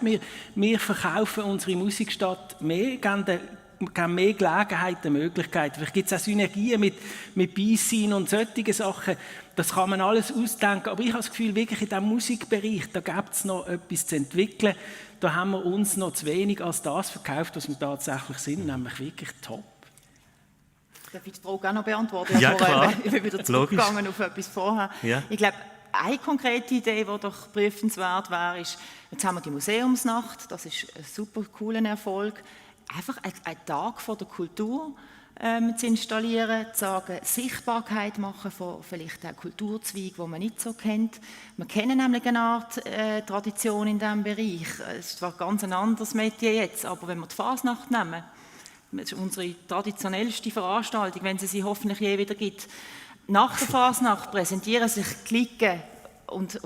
wir verkaufen unsere Musikstadt mehr, geben mehr Gelegenheiten, Möglichkeiten. Vielleicht gibt es auch Synergien mit Beisein und solchen Sachen. Das kann man alles ausdenken. Aber ich habe das Gefühl, wirklich in diesem Musikbereich, da gibt es noch etwas zu entwickeln. Da haben wir uns noch zu wenig als das verkauft, was wir tatsächlich sind, nämlich wirklich top. Darf ich die Frage auch noch beantworten? Ja, klar. Ich bin wieder zurückgegangen auf etwas vorher. Ja. Ich glaube, eine konkrete Idee, die doch prüfenswert wäre, ist, jetzt haben wir die Museumsnacht, das ist ein super cooler Erfolg, einfach einen Tag von der Kultur zu installieren, zu sagen, Sichtbarkeit machen von vielleicht auch Kulturzweigen, die man nicht so kennt. Wir kennen nämlich eine Art Tradition in diesem Bereich. Es ist zwar ganz ein anderes Metier jetzt, aber wenn wir die Fasnacht nehmen, das ist unsere traditionellste Veranstaltung, wenn es sie hoffentlich je wieder gibt. Nach der Fasnacht präsentieren sich Klicken und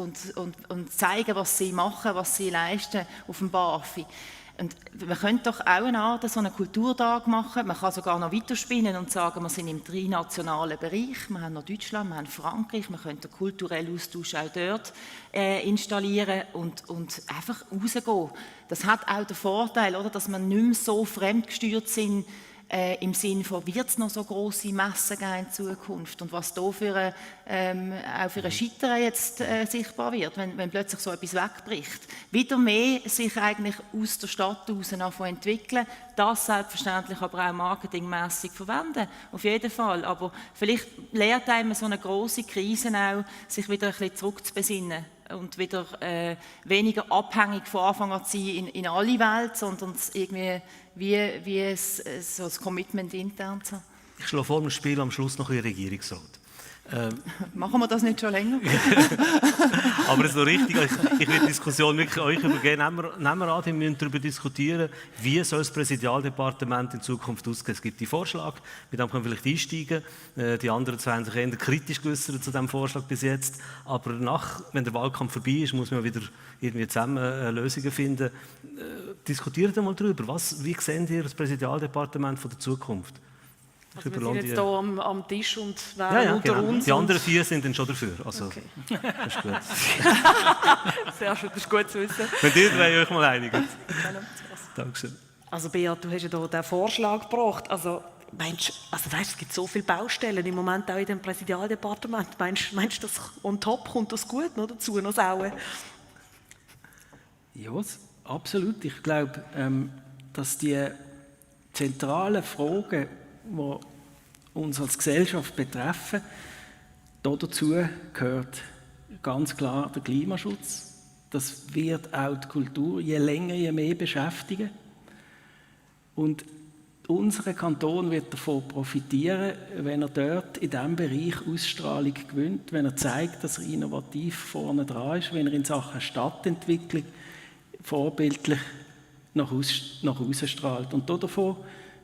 zeigen, was sie machen, was sie leisten auf dem Barfi. Und man könnte doch auch eine Art so einen Kulturtag machen. Man kann sogar noch weiterspinnen und sagen, wir sind im trinationalen Bereich. Wir haben noch Deutschland, wir haben Frankreich. Man könnte den kulturellen Austausch auch dort installieren und einfach rausgehen. Das hat auch den Vorteil, oder, dass wir nicht mehr so fremdgesteuert sind, im Sinne von, wird es noch so grosse Messen geben in Zukunft und was da auch für ein Scheitern jetzt sichtbar wird, wenn plötzlich so etwas wegbricht. Wieder mehr sich eigentlich aus der Stadt heraus entwickeln, das selbstverständlich aber auch marketingmässig verwenden, auf jeden Fall. Aber vielleicht lehrt einem so eine grosse Krise auch, sich wieder ein bisschen zurückzubesinnen und wieder weniger abhängig von Anfang an zu sein in alle Welt, sondern irgendwie wie so das Commitment intern zu haben. Ich schlage vor, wir spielen am Schluss noch ein Regierungsrat. Machen wir das nicht schon länger? Aber so richtig, ich will die Diskussion wirklich euch übergeben. Nehmen wir an, wir müssen darüber diskutieren, wie soll das Präsidialdepartement in Zukunft aussehen. Es gibt die Vorschlag, mit dem können wir vielleicht einsteigen. Die anderen zwei haben sich eher kritisch geäußert zu diesem Vorschlag bis jetzt. Aber wenn der Wahlkampf vorbei ist, muss man wieder irgendwie zusammen Lösungen finden. Diskutiert einmal darüber. Wie seht ihr das Präsidialdepartement von der Zukunft? Also wir sind jetzt hier am Tisch und wären ja, unter genau. uns. Die anderen 4 sind dann schon dafür. Also, okay. Das ist gut. Sehr schön, das ist gut zu wissen. Wenn ihr drei euch mal einigen. Dankeschön. Also Beat, du hast ja hier den Vorschlag gebracht. Also es gibt so viele Baustellen im Moment auch in dem Präsidialdepartement. Meinst du, das on top kommt das gut noch dazu, noch Sauen? Ja, absolut. Ich glaube, dass die zentralen Fragen, die uns als Gesellschaft betreffen, dazu gehört ganz klar der Klimaschutz. Das wird auch die Kultur je länger, je mehr beschäftigen. Und unser Kanton wird davon profitieren, wenn er dort in diesem Bereich Ausstrahlung gewinnt, wenn er zeigt, dass er innovativ vorne dran ist, wenn er in Sachen Stadtentwicklung vorbildlich nach außen strahlt. Und davon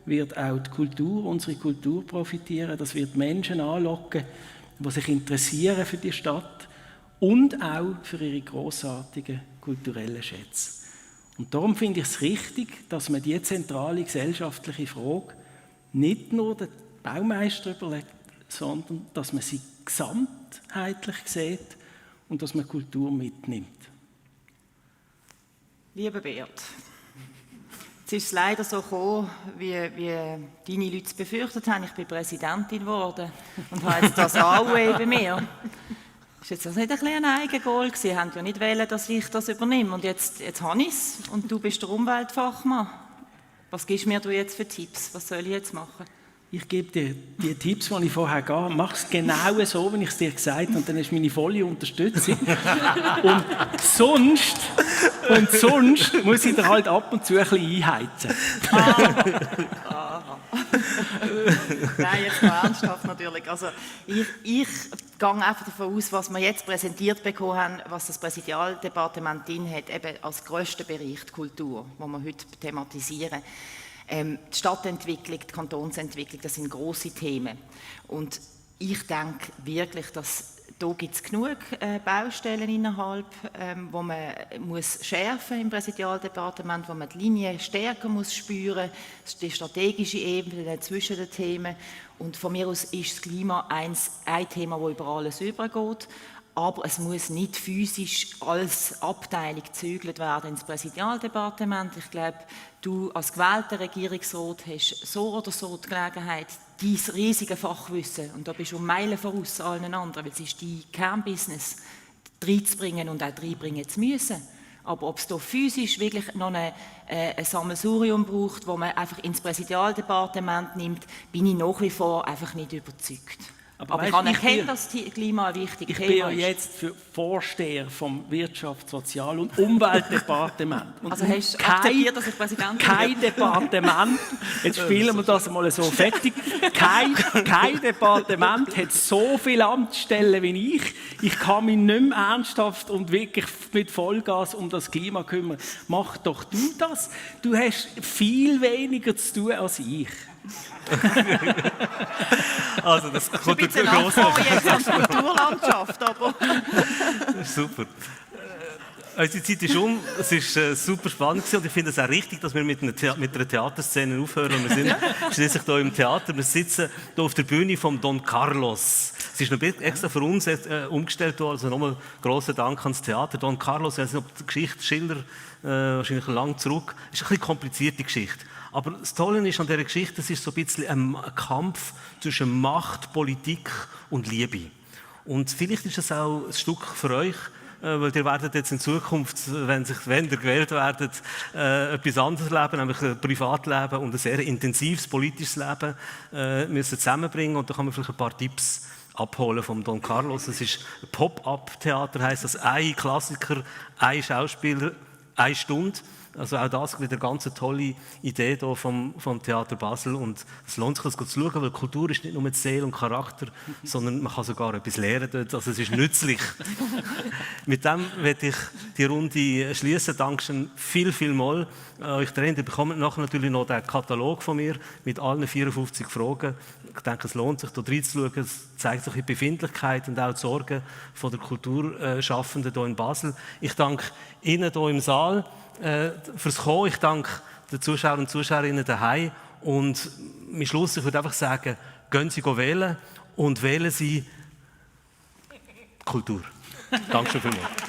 wird auch die Kultur, unsere Kultur profitieren. Das wird Menschen anlocken, die sich interessieren für die Stadt und auch für ihre grossartigen kulturellen Schätze. Und darum finde ich es richtig, dass man diese zentrale gesellschaftliche Frage nicht nur den Baumeister überlegt, sondern dass man sie gesamtheitlich sieht und dass man Kultur mitnimmt. Lieber Beat, jetzt ist es leider so gekommen, wie deine Leute es befürchtet haben. Ich bin Präsidentin geworden und habe jetzt das auch bei mir. Ist jetzt das nicht ein bisschen ein Eigengoal gewesen? Sie haben ja nicht wollen, dass ich das übernehme. Und jetzt habe ich es und du bist der Umweltfachmann. Was gibst du mir jetzt für Tipps? Was soll ich jetzt machen? Ich gebe dir die Tipps, die ich vorher gab. Mach es genau so, wie ich es dir gesagt habe, und dann hast du meine volle Unterstützung. und sonst muss ich dir halt ab und zu ein bisschen einheizen. Nein, jetzt mal ernsthaft natürlich. Also ich gehe einfach davon aus, was wir jetzt präsentiert bekommen haben, was das Präsidialdepartement drin hat, eben als grössten Bereich die Kultur, den wir heute thematisieren. Die Stadtentwicklung, die Kantonsentwicklung, das sind grosse Themen. Und ich denke wirklich, dass da gibt es genug Baustellen innerhalb, wo man muss schärfen im Präsidialdepartement, wo man die Linie stärker muss spüren, die strategische Ebene zwischen den Themen. Und von mir aus ist das Klima ein Thema, das über alles übergeht. Aber es muss nicht physisch als Abteilung gezügelt werden ins Präsidialdepartement. Ich glaube, du als gewählter Regierungsrat hast so oder so die Gelegenheit, dein riesige Fachwissen, und da bist du um Meilen voraus allen anderen, weil es ist dein Kernbusiness, reinzubringen und auch reinbringen zu müssen. Aber ob es hier physisch wirklich noch ein Sammelsurium braucht, das man einfach ins Präsidialdepartement nimmt, bin ich nach wie vor einfach nicht überzeugt. Aber ich anerkenne, dass das Klima ein wichtiges Thema ist. Ich bin ja jetzt für Vorsteher vom Wirtschafts-, Sozial- und Umweltdepartement. Und also hast du akzeptiert, dass ich Präsident bin? Kein Departement, jetzt spielen wir das mal so fertig, kein Departement hat so viele Amtsstellen wie ich. Ich kann mich nicht mehr ernsthaft und wirklich mit Vollgas um das Klima kümmern. Mach doch du das. Du hast viel weniger zu tun als ich. Also das kommt jetzt eine Anfrage jetzt an die Kulturlandschaft, aber... Super. Unsere Zeit ist um. Es war super spannend und ich finde es auch richtig, dass wir mit einer Theaterszene aufhören. Wir sind schließlich hier im Theater. Wir sitzen hier auf der Bühne von Don Carlos. Es ist noch extra für uns umgestellt worden. Also nochmal grossen Dank ans Theater. Don Carlos, ich weiß nicht, ob die Geschichte Schiller wahrscheinlich lang zurück. Es ist eine bisschen komplizierte Geschichte. Aber das Tolle ist an dieser Geschichte, es ist so ein bisschen ein Kampf zwischen Macht, Politik und Liebe. Und vielleicht ist es auch ein Stück für euch, weil ihr werdet jetzt in Zukunft, wenn ihr gewählt werdet, etwas anderes leben, nämlich ein Privatleben und ein sehr intensives politisches Leben müssen zusammenbringen. Und da kann man vielleicht ein paar Tipps abholen vom Don Carlos. Es ist ein Pop-up-Theater, heisst das, ein Klassiker, ein Schauspieler, 1 Stunde. Also auch das wieder eine ganz tolle Idee hier vom Theater Basel und es lohnt sich, das zu schauen, weil Kultur ist nicht nur Seele und Charakter, sondern man kann sogar etwas lernen dort, also es ist nützlich. Mit dem werde ich die Runde schließen. Dankeschön viel mal euch drin. Ihr bekommt nachher natürlich noch den Katalog von mir mit allen 54 Fragen. Ich denke, es lohnt sich, da reinzuschauen. Es zeigt sich die Befindlichkeit und auch die Sorgen der Kulturschaffenden hier in Basel. Ich danke Ihnen hier im Saal fürs Kommen. Ich danke den Zuschauern und Zuschauerinnen daheim. Und am Schluss, ich würde einfach sagen, gehen Sie wählen und wählen Sie Kultur. Danke schon vielmals.